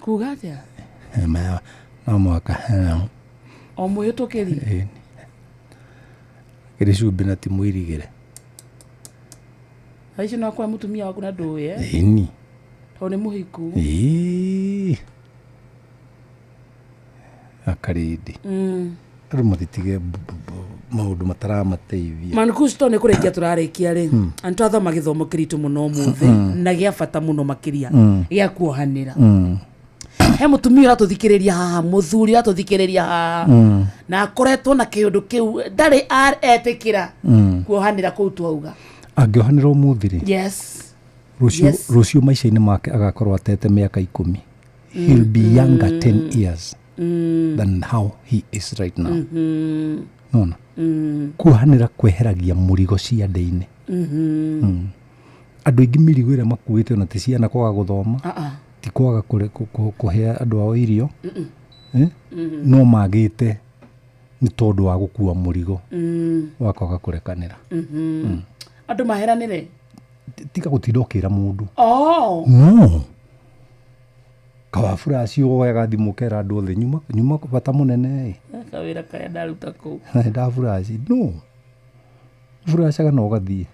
kuga atĩa? Maya no mũhaka O mwĩhĩtũkĩri. Ĩni. Akĩrĩ cumbĩ na ti mũirigĩre. Thaa icio no akore mũtumia waku na ndũĩ eh? Ĩni. Tondũ nĩ mũhiku. Ĩĩ. Akarĩndĩ. Andũ mathitige maũndũ mataramateithia. Mankush, to nĩ kũrĩkia tũrarĩkia rĩ, na nĩ twathoma gĩthomo kĩritũ mũno ũmũthĩ na gĩa bata mũno makĩria gĩa kuohanĩra. He mũtumia ũratũthikĩrĩria haha, mũthuri ũratũthikĩrĩria haha na akoretwo na kĩũndũ kĩu ndarĩ etĩkĩra kuohanĩra kũu twauga. Angĩohanĩra ũmũthĩ rĩ, Yes. rũciũ Yes. rũciũ maica-inĩ make agakorwo atete mĩaka 10. He'll be younger 10 years than how he is right now. Nona kuohanĩra kweheragia mũrigo ciande-inĩ. Andũ aingĩ mĩrigo ĩrĩa makuĩte ona ti ciana kwaga gũthoma, Ah, ah. ti kwaga kũhe andũ ao irio. Eh? No magĩte nĩ tondũ wa gũkua mũrigo wa kwaga kũrekanĩra. Andũ maheranĩre. Tiga gũtinda ũkĩra mũndũ. Oh. No kawabura acio woyaga thimũ ũkera andũ othe nyuma bata mũnene ĩ. Kawĩra karĩa ndaruta kũu. Na ndaburaci no buracaga na ũgathiĩ.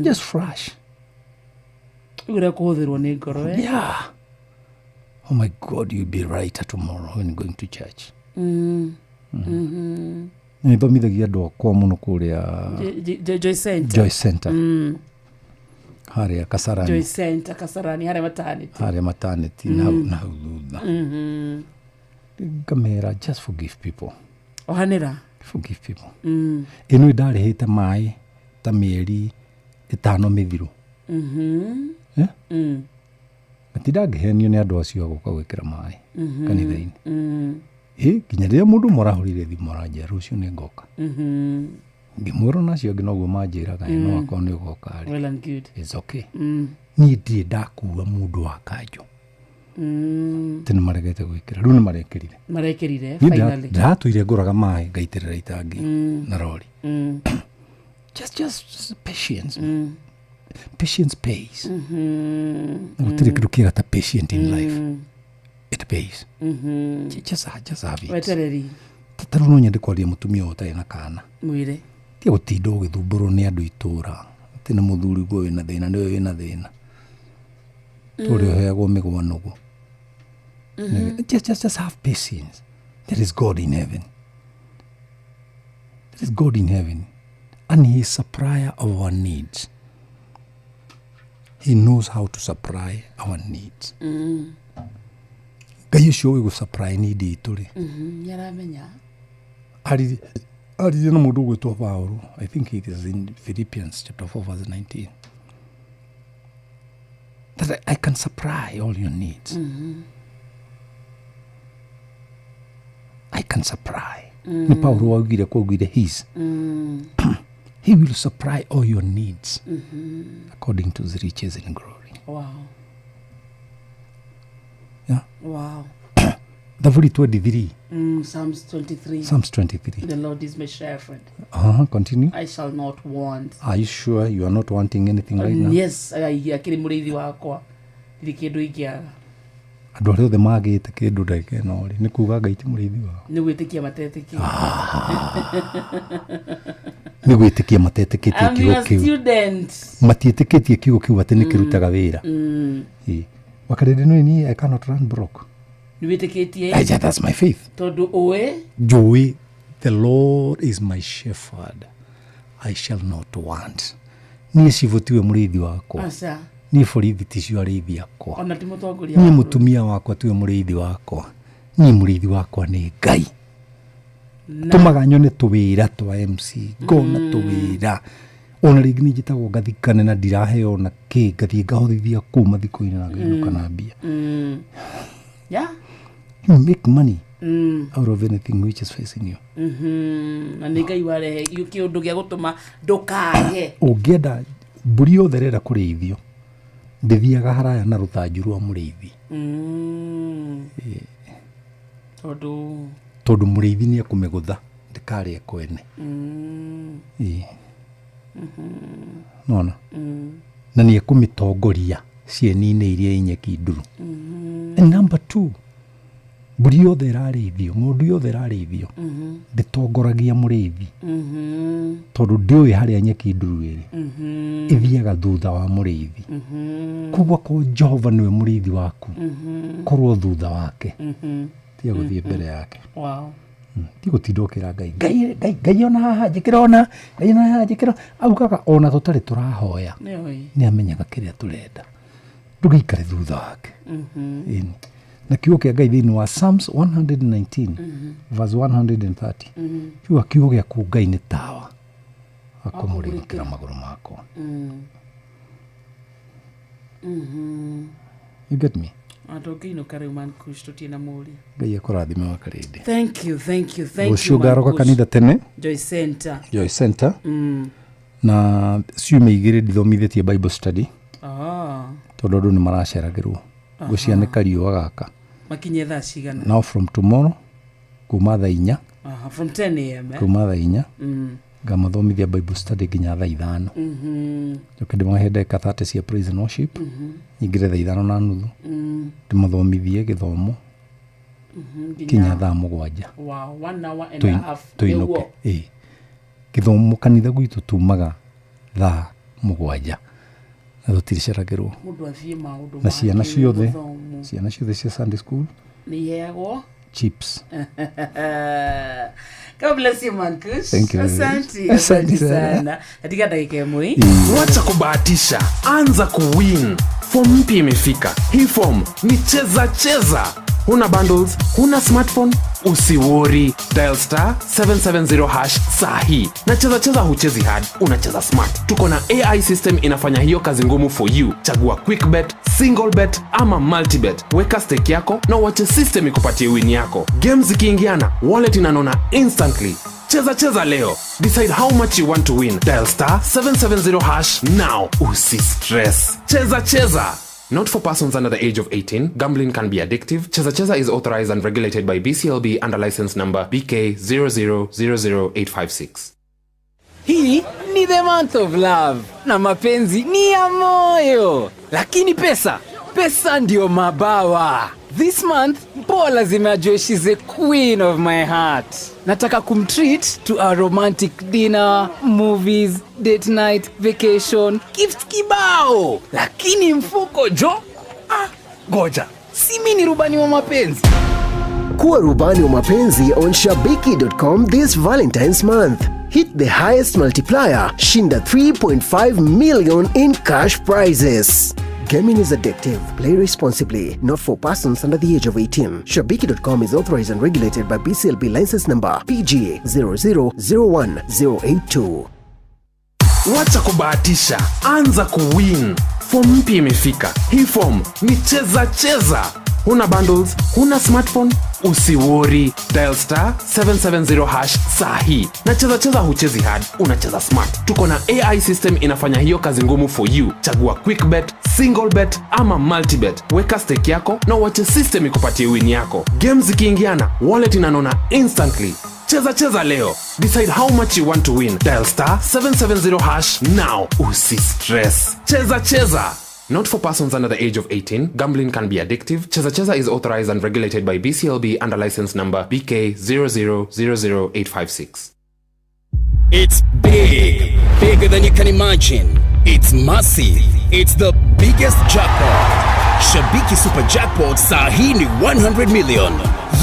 Just flash. Rĩu ũrĩa kũhũthĩrwo nĩ ngoro eh? Yeah. Oh my God, you'll be right tomorrow when going to church. Nĩ thomithagia andũ akwa mũno kũrĩa Joy Center. Joy Center. Harĩa Kasarani. Joy Center Kasarani harĩa maternity. Harĩa maternity na hau thutha. Ngamera just forgive people. Ohanĩra. Forgive people. Ĩno ndarĩhĩte maĩ ta mĩeri 5 mĩthiru. Eh? Matinda ngĩhenio nĩ andũ acio a gũka gwĩkĩra maĩ kanitha-inĩ. Ĩ nginya rĩrĩa mũndũ ũmwe arahũrire thimũ aranjĩra rũciũ nĩ ngoka. Ngĩmwĩra ona acio angĩ noguo manjĩraga ĩ no akorwo nĩ ũgoka rĩ. Well and good. It's okay. Niĩ ndirĩ ndakua mũndũ wa kanjũ. Atĩ nĩ maregete gwĩkĩra. Rĩu nĩ marekĩrire. Marekĩrire Niĩ finally. ndĩratũire ngũraga maĩ ngaitĩrĩra itangi na rori. Just patience. Patience pays. Na gũtirĩ kĩndũ kĩega ta patient in life. It pays. Just have it. Wetereri. Ta rĩu no nyende kwaria mũtumia ũyũ ũtarĩ na kana. Mwĩre. Tiga gũtinda ũgĩthumbũrwo nĩ andũ itũra. Atĩ nĩ mũthuri guo wĩna thĩna nĩwe wĩna thĩna. Tũrĩa ũheagwo mĩgwa nũgũ. Just have patience. There is God in heaven. There is God in heaven. And he is supplier of our needs. He knows how to supply our needs. Ngai ũcio ũĩ gũ-supply need itũ rĩ. Nĩ aramenya. Aririe na mũndũ ũgwĩtwo Paũlũ. I think it is in Philippians chapter 4 verse 19. That I can supply all your needs. I can supply. Nĩ Paũlũ waugire kwaugire his. He will supply all your needs according to his riches in glory. Wow. Yeah. Wow. Thaburi 23. Psalms 23. Psalms 23. The Lord is my shepherd. Continue. I shall not want. Are you sure you are not wanting anything right now? Yes, akĩrĩ mũrĩithi wakwa. Ndirĩ kĩndũ ingĩaga. Andũ arĩa othe magĩte kĩndũ ndagĩka ĩno rĩ, nĩ kuga Ngai ti mũrĩithi wao? Nĩ gwĩtĩkia matetĩkia. Nĩ gwĩtĩkia matetĩkĩtie I'm kiugo your kĩu. student. Matiĩtĩkĩtie kiugo kĩu atĩ nĩ kĩrutaga wĩra. Ĩĩ. Wakarĩndĩ no niĩ I cannot run broke. Nĩ wĩtĩkĩtie. Yeah, that's my faith. Tondũ ũĩ. Njũĩ the Lord is my shepherd, I shall not want. Niĩ cibũ tiwe mũrĩithi wakwa. Aca. Niĩ borithi ticio arĩithi akwa. Ona ti mũtongoria Niĩ wa bũrũri. mũtumia wakwa tiwe mũrĩithi wakwa. Niĩ mũrĩithi wakwa nĩ Ngai. Na- Tũmaga nyone tũwĩra twa MC, ngona tũwĩra. Ona rĩngĩ nĩ njĩtagwo ngathikane na ndiraheo ona kĩ, ngathiĩ ngahothithia kũu mathiko-inĩ na ngainũka na mbia. Yeah. You make money out of anything which is facing you. Na nĩ Ngai warehe kĩũndũ gĩa gũtũma ndũkage. Ũngĩenda mbũri yothe ĩrenda kũrĩithio, ndĩthiaga haraya na rũthanju rwa mũrĩithi. Tondũ Tondũ mũrĩithi nĩ ekũmĩgũtha ndĩkarĩe kwene. Ĩĩ. Nona na nĩ ekũmĩtongoria cieni-inĩ iria i nyeki nduru. And number two, mbũri yothe ĩrarĩithio, ng'ondu yothe ĩrarĩithio, ndĩtongoragia mũrĩithi, tondũ ndĩũĩ harĩa nyeki nduru ĩrĩ. Ĩthiaga thutha wa mũrĩithi. Koguo akorwo Jehova nĩwe mũrĩithi waku, korwo thutha wake, tiga gũthiĩ mbere yake. Wow. Ti gũtinda ũkĩra Ngai, Ngai, Ngai, Ngai ona haha njĩkĩra ona, Ngai ona haha njĩkĩra. Augaga ona tũtarĩ tũrahoya, Nĩũĩ. nĩ amenyaga kĩrĩa tũrenda. Ndũgĩikare thutha wake. Ĩni. Na kiugo kĩa Ngai thĩinĩ wa Psalms 119 verse 130, kiuga kiugo gĩaku Ngai nĩ tawa wa kũmũrĩkĩra magũrũ makwa. You get me? Ona tũngĩinũka rĩu man Kush tũtirĩ na mũria. Ngai akũrathime Wakarĩndĩ. Thank you, thank you, thank you. Rũciũ ngaroka Man Kush. kanitha tene. Joy Center. Joy Center. Na ciumia igĩrĩ ndithomithĩtie Bible study, tondũ andũ nĩ maraceragĩrwo. Ngũcianĩka riũa gaka. Makinye thaa cigana? Now from tomorrow kuma thaa 4. Aha, from 10 a.m., eh? Kuma thaa 4 ngamathomithia Bible study nginya thaa 5. Njoke ndĩmahe ndagĩka 30 cia praise and worship. Nyingĩre thaa 5:30, ndĩmathomithie gĩthomo kinya thaa 7. Wow, one hour and a half. Tũinũke. Nĩguo. Ĩĩ. Gĩthomo kanitha gwitũ tumaga thaa 7 na tũtiriceragĩrwo. Mũndũ athiĩ maũndũ Na ciana make, ciothe, gũthomo. ciana ciothe cia Sunday school Nĩ iheagwo chips. God bless you, man Kush. Thank you very much. Asante, Asante asante sana. sana. Katika dakika ĩmwe. Wacha kubahatisha, anza kuwin. Form mpya imefika. Hii form ni cheza cheza. Huna bundles, huna smartphone, usiwori. Dial star 770 hash sahi. Na cheza cheza huchezi hard, unacheza smart. Tuko na AI system inafanya hiyo kazi ngumu for you. Chagua quick bet, single bet ama multibet. Weka stake yako na uache system ikupatie win yako. Games zikiingiana, wallet inanona instantly. Cheza cheza leo. Decide how much you want to win. Dial star 770 hash now. Usi stress. Cheza cheza. Not for persons under the age of 18. Gambling can be addictive. Cheza Cheza is authorized and regulated by BCLB under license number BK 0000856. Hii ni the month of love na mapenzi ni ya moyo, lakini pesa, pesa ndio mabawa. This month mpoa lazima ajue she's the queen of my heart. Nataka kumtreat to a romantic dinner, movies, date night, vacation, gifts kibao, lakini mfuko jo, ah, goja, si mi ni rubani wa mapenzi. Kuwa rubani wa mapenzi on shabiki.com this Valentine's month. Hit the highest multiplier, shinda 3.5 million in cash prizes. Gaming is addictive. Play responsibly. Not for persons under the age of 18. Shabiki.com is authorized and regulated by BCLB license number PG 0001082. Wacha kubahatisha, anza kuwin. Form mpya imefika. Hii form ni cheza cheza. Huna bundles, huna smartphone, usiwori. Dial star 770 hash sahi. Na cheza cheza huchezi hard, unacheza smart. Tuko na AI system inafanya hiyo kazi ngumu for you. Chagua quick bet, single bet ama multibet. Weka stake yako na uache system ikupatie win yako. Games zikiingiana, wallet inanona instantly. Cheza cheza leo. Decide how much you want to win. Dial star 770 hash now. Usi stress. Cheza cheza. Not for persons under the age of 18. Gambling can be addictive. Cheza Cheza is authorized and regulated by BCLB under license number BK 0000856. It's big, bigger than you can imagine. It's massive. It's the biggest jackpot. Shabiki Super Jackpot saa hii ni 100 million.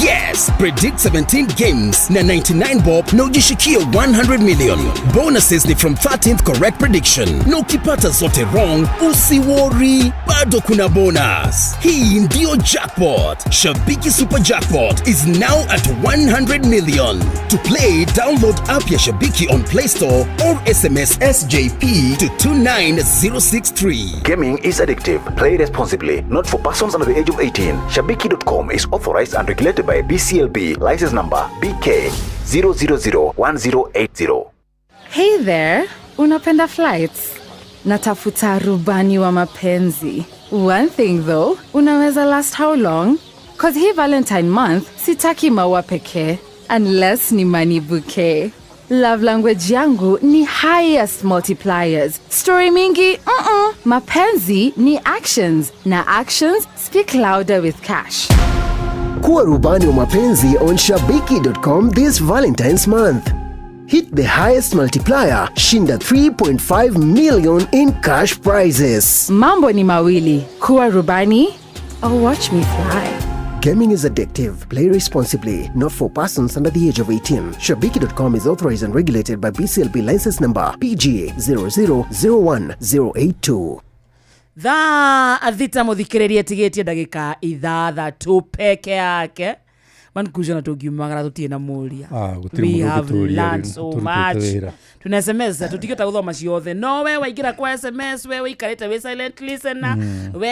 Yes, predict 17 games na 99 bob na ujishikie 100 million. Bonuses ni from 13th correct prediction. Na ukipata zote wrong, usiworry, bado kuna bonus. Hii ndio jackpot. Shabiki Super Jackpot is now at 100 million. To play, download app ya Shabiki on Play Store or SMS SJP to 29063. Gaming is addictive. Play responsibly. Not for persons under the age of 18. Shabiki.com is authorized and regulated by BCLB. License number BK 0001080. Hey there, unapenda flights? Natafuta rubani wa mapenzi. One thing though, unaweza last how long? 'Cause hii Valentine month sitaki maua pekee, unless ni money bouquet. Love language yangu ni highest multipliers. Story mingi, Mapenzi ni actions, na actions speak louder with cash. Kuwa rubani wa mapenzi on shabiki.com this Valentine's month. Hit the highest multiplier, shinda 3.5 million in cash prizes. Mambo ni mawili, kuwa rubani or watch me fly. Gaming is addictive. Play responsibly. Not for persons under the age of 18. Shabiki.com is authorized and regulated by BCLB license number PG 0001082. Thaa 6 muthikiririe tigitie ndagika 6 peke yake mankuja na tungiumagara tutie na muria. Ah, gũtirĩ We mũndũ have ũngĩtũria learned rĩu, so tũrutĩte much. wĩra. Tuna SMS tutigĩta gũthoma ciothe, no we waingĩra kwa SMS, we wĩikarĩte wĩ silent listener, we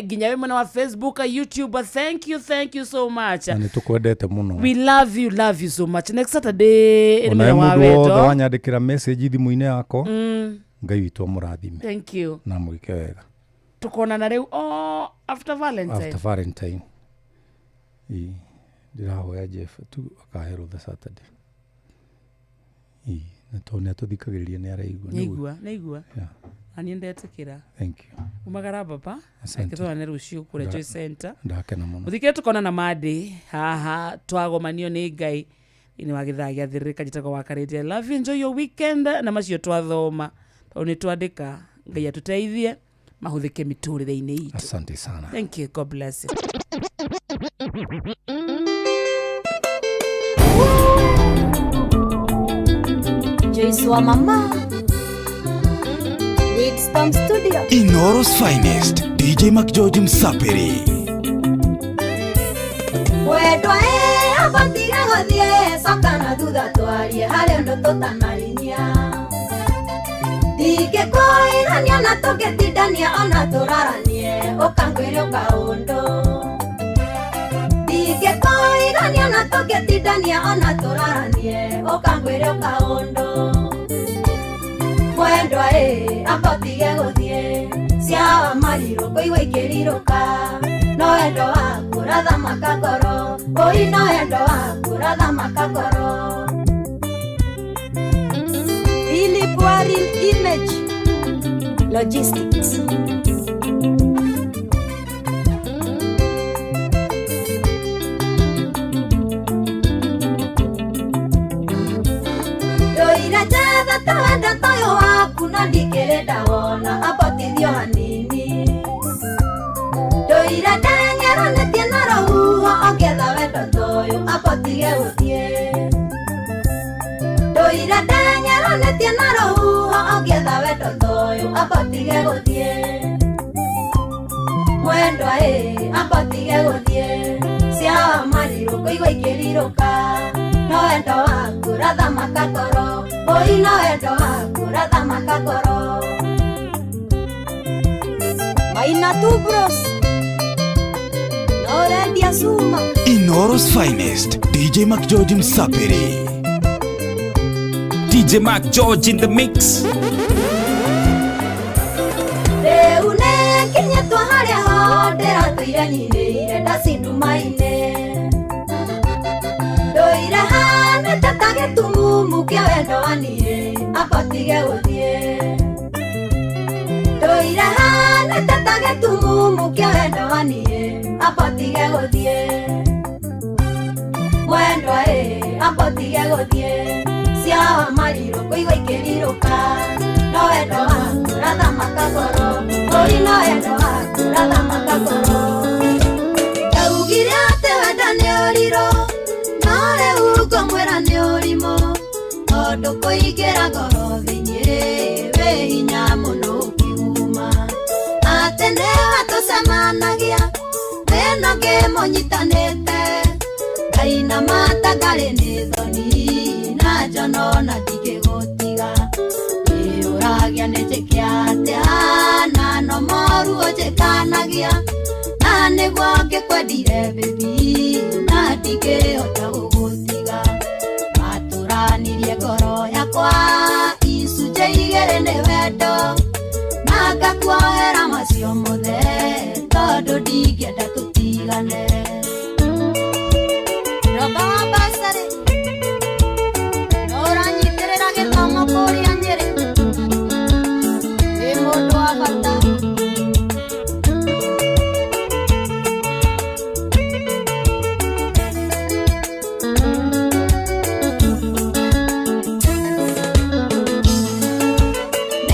nginya wĩ mwena wa Facebook, YouTube, thank you, thank you so much. Na nĩ tũkwendete mũno. We love you, love you so much. Next Saturday nĩ Onawe mũthenya wa mũndũ wothe wendo. wanyandĩkĩra message thimũ-inĩ yakwa, Ngai witũ amũrathime Thank you. Na mwĩke wega. Tukonana rĩu, oh, after Valentine. After Valentine. Ĩĩ, ndĩrahoya Jeff tu akahe rũtha Saturday. Ĩĩ, na tondũ nĩ atũthikagĩrĩria nĩ araigua. Nĩigua, nĩigua. Yeah. Na niĩ ndetĩkĩra. Thank you. Umagara baba. Asante. Reke tuonane rũciũ kũrĩa Joy Center. Ndakena mũno. Mũthikĩre tukonana Monday haha twagomanio nĩ Ngai thĩinĩ wa gĩthaa gĩa thĩrĩrĩka. Njĩtagwo wa Karĩndĩ. I love you, enjoy your weekend. Na macio twathoma tondũ nĩ twandĩka, Ngai atũteithie mahũthĩke mĩtũrĩre-inĩ itũ. Asante sana. Thank you. God bless you. Joyce wa mama Storm Studio. Inoro's finest, DJ McGeorge Msapiri. Wendwa e abatiga gũthiĩ coka na thutha twarie harĩ ũndũ tũtanarinyia. Ndingĩkwĩrania na tũngĩtindania ona tũraranie ũkangwĩre ũkaũndũ. Ndingĩkwĩrania na tũngĩtindania ona tũraranie ũkangwĩre ũkaũndũ. Mwendwa ĩ abotige gũthiĩ ciawa marirũ kũigua ikĩrirũka no wendo waku ũrathamaka ngoro ũi no wendo waku ũrathamaka ngoro. Philip Warren Image Logistics. Ndoira njetha ta wendo toyũ waku na ndikĩrĩ ndawona abotithio hanini. Ndoira ndengeranĩtie na rũhuho ongetha wendo toyũ abotige gũthiĩ. Ndoira ndengeranĩtie na rũhuho ongetha wendo toyũ abotige gũthiĩ. Mwendwa ĩ abotige gũthiĩ ciawa marirũ kũigua ikĩrirũka no wendo waku ũrathamaka ngoro ũi no wendo waku ũrathamaka ngoro. Maina tu bros norendia cuma. Inoro's finest, DJ McGeorge Msapiri. DJ McGeorge in the mix. Rĩu nĩnginyĩtwo harĩa ho ndĩratũire nyinĩire ndacindumaine. Ndoire hanĩte ta gĩtumumu kĩa wendo wa niĩ abotige gũthiĩ. Ndoire hanĩte Gĩtumumu kĩa wendo wa niĩ abotige gũthiĩ mwendwa ĩ abotige gũthiĩ cia marirũ kũigua ikĩrirũka no wendo waku ũrathamaka ngoro ũri no wendo waku ũrathamaka ngoro ndaugire atĩ wendo nĩ ũrirũ no rĩu ngũmwĩra nĩ ũrimũ tondũ kũingĩra ngoro thĩinĩ wĩ hinya mũno ũkiuma atĩ nĩwe tũcemanagia wĩna ngĩmũnyitanĩte ngaina mata ngarĩ nĩ thoni na njono na ndingĩgũtiga ĩũragia nĩ njĩke atĩa na no moru ũnjĩkanagia na nĩguo ngĩkwendire baby na ndingĩhota gũgũtiga matũranirie ngoro yakwa icunjĩ igĩrĩ nĩ wendo na ngakuohera macio mothe tondũ ndingĩenda tũtigane. Roba wa basarĩ no ũranyitĩrĩra gĩthomo kũrĩa Nyĩrĩ wĩ mũndũ wa bata.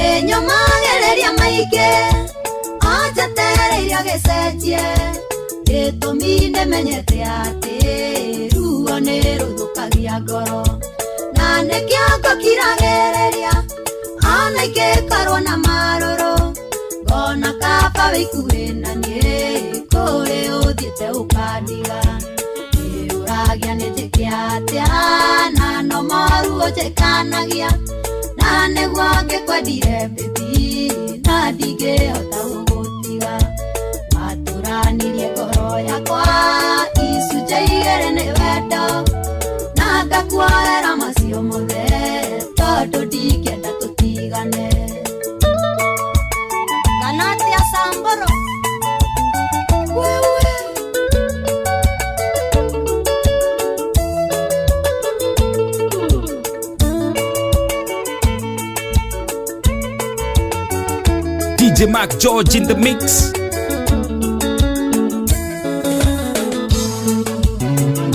Nĩnyũmagĩrĩria maingĩ anjetereirio gĩcenjie gĩtũmi nĩmenyete atĩ ruo nĩ rũthũkagia ngoro na nĩkĩo ngũkiragĩrĩria ona ingĩkorwo na marũrũ ngona kaba wĩikuhĩ na niĩ kũrĩ ũthiĩte ũkandiga ĩũragia nĩ njĩke atĩa na no moru ũnjĩkanagia na nĩguo ngĩkwendire baby na ndingĩhota gũgũtiga matũranirie ngoro yakwa icunjĩ igĩrĩ nĩ wendo na ngakuohera macio mothe tondũ ndingĩenda tũtigane. Kana atĩa Samburu wewe DJ Mark George in the mix.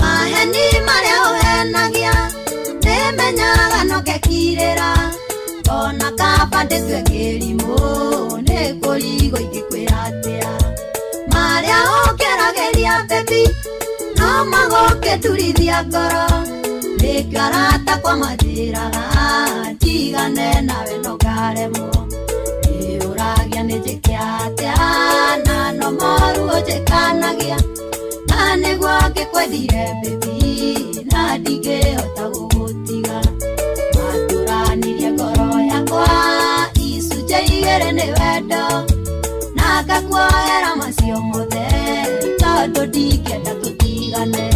Maheni marĩa ũhenagia nĩmenyaga no ngekirĩra ona kaba ndĩtue kĩrimũ nĩ kũrigwo ingĩkwĩra atĩa marĩa ũngeragĩria baby no magũkĩturithia ngoro nĩkĩo arata kwa manjĩraga ndigane nawe no ngaremwo ĩũragia nĩ njĩke atĩa na no moru ũnjĩkanagia na nĩguo ngĩkwendire baby na ndingĩhota gũgũtiga matũranirie ngoro yakwa icunjĩ igĩrĩ nĩ wendo na ngakuohera macio mothe tondũ ndingĩenda tũtigane.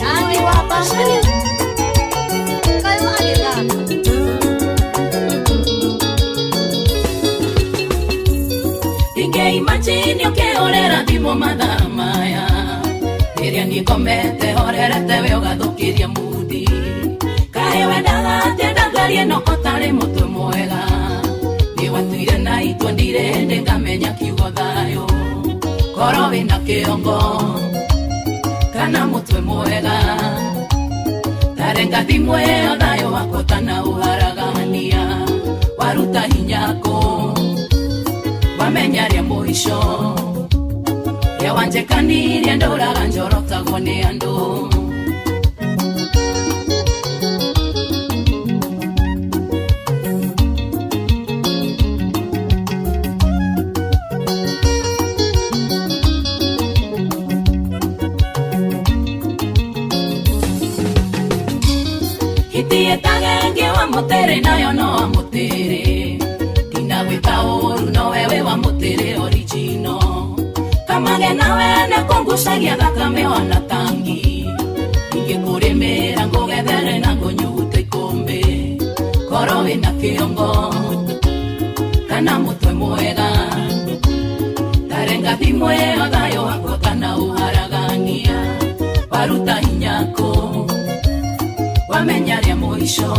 Rangi wa bacani kaĩ wagĩthaka Imagine ũkĩhũrĩra thimũ mathaa maya rĩrĩa niĩ horerete we ũgathũkĩria mudi kaĩ wendaga atĩa ndangarie no ũtarĩ mũtwe mwega nĩ watuire na itua ndirĩ hĩndĩ ngamenya kiugo thayũ korwo wĩna kĩongo kana mũtwe mwega tarenga thimũ ĩyo thayũ wakwa ũtanaũharagania waruta hinya kũ wamenya rĩa mũico rĩa wanjekanirie ndũraga njorotagwo nĩ andũ. Hitietagenge wa mũtĩrĩ nayo no wa mũtĩrĩ ndinagwĩka ũru no wewe wa mũtĩrĩ original kamage nawe nĩ kũngucagia thakame wana tangi ingĩkũrĩmĩra ngũgethere na ngũnyugute ikũmbĩ korwo wĩna kĩongo kana mũtwe mwega tarenga thimũ ĩyo thayũ wakwa kana ũharagania waruta hinya kũ wamenya rĩa mũico.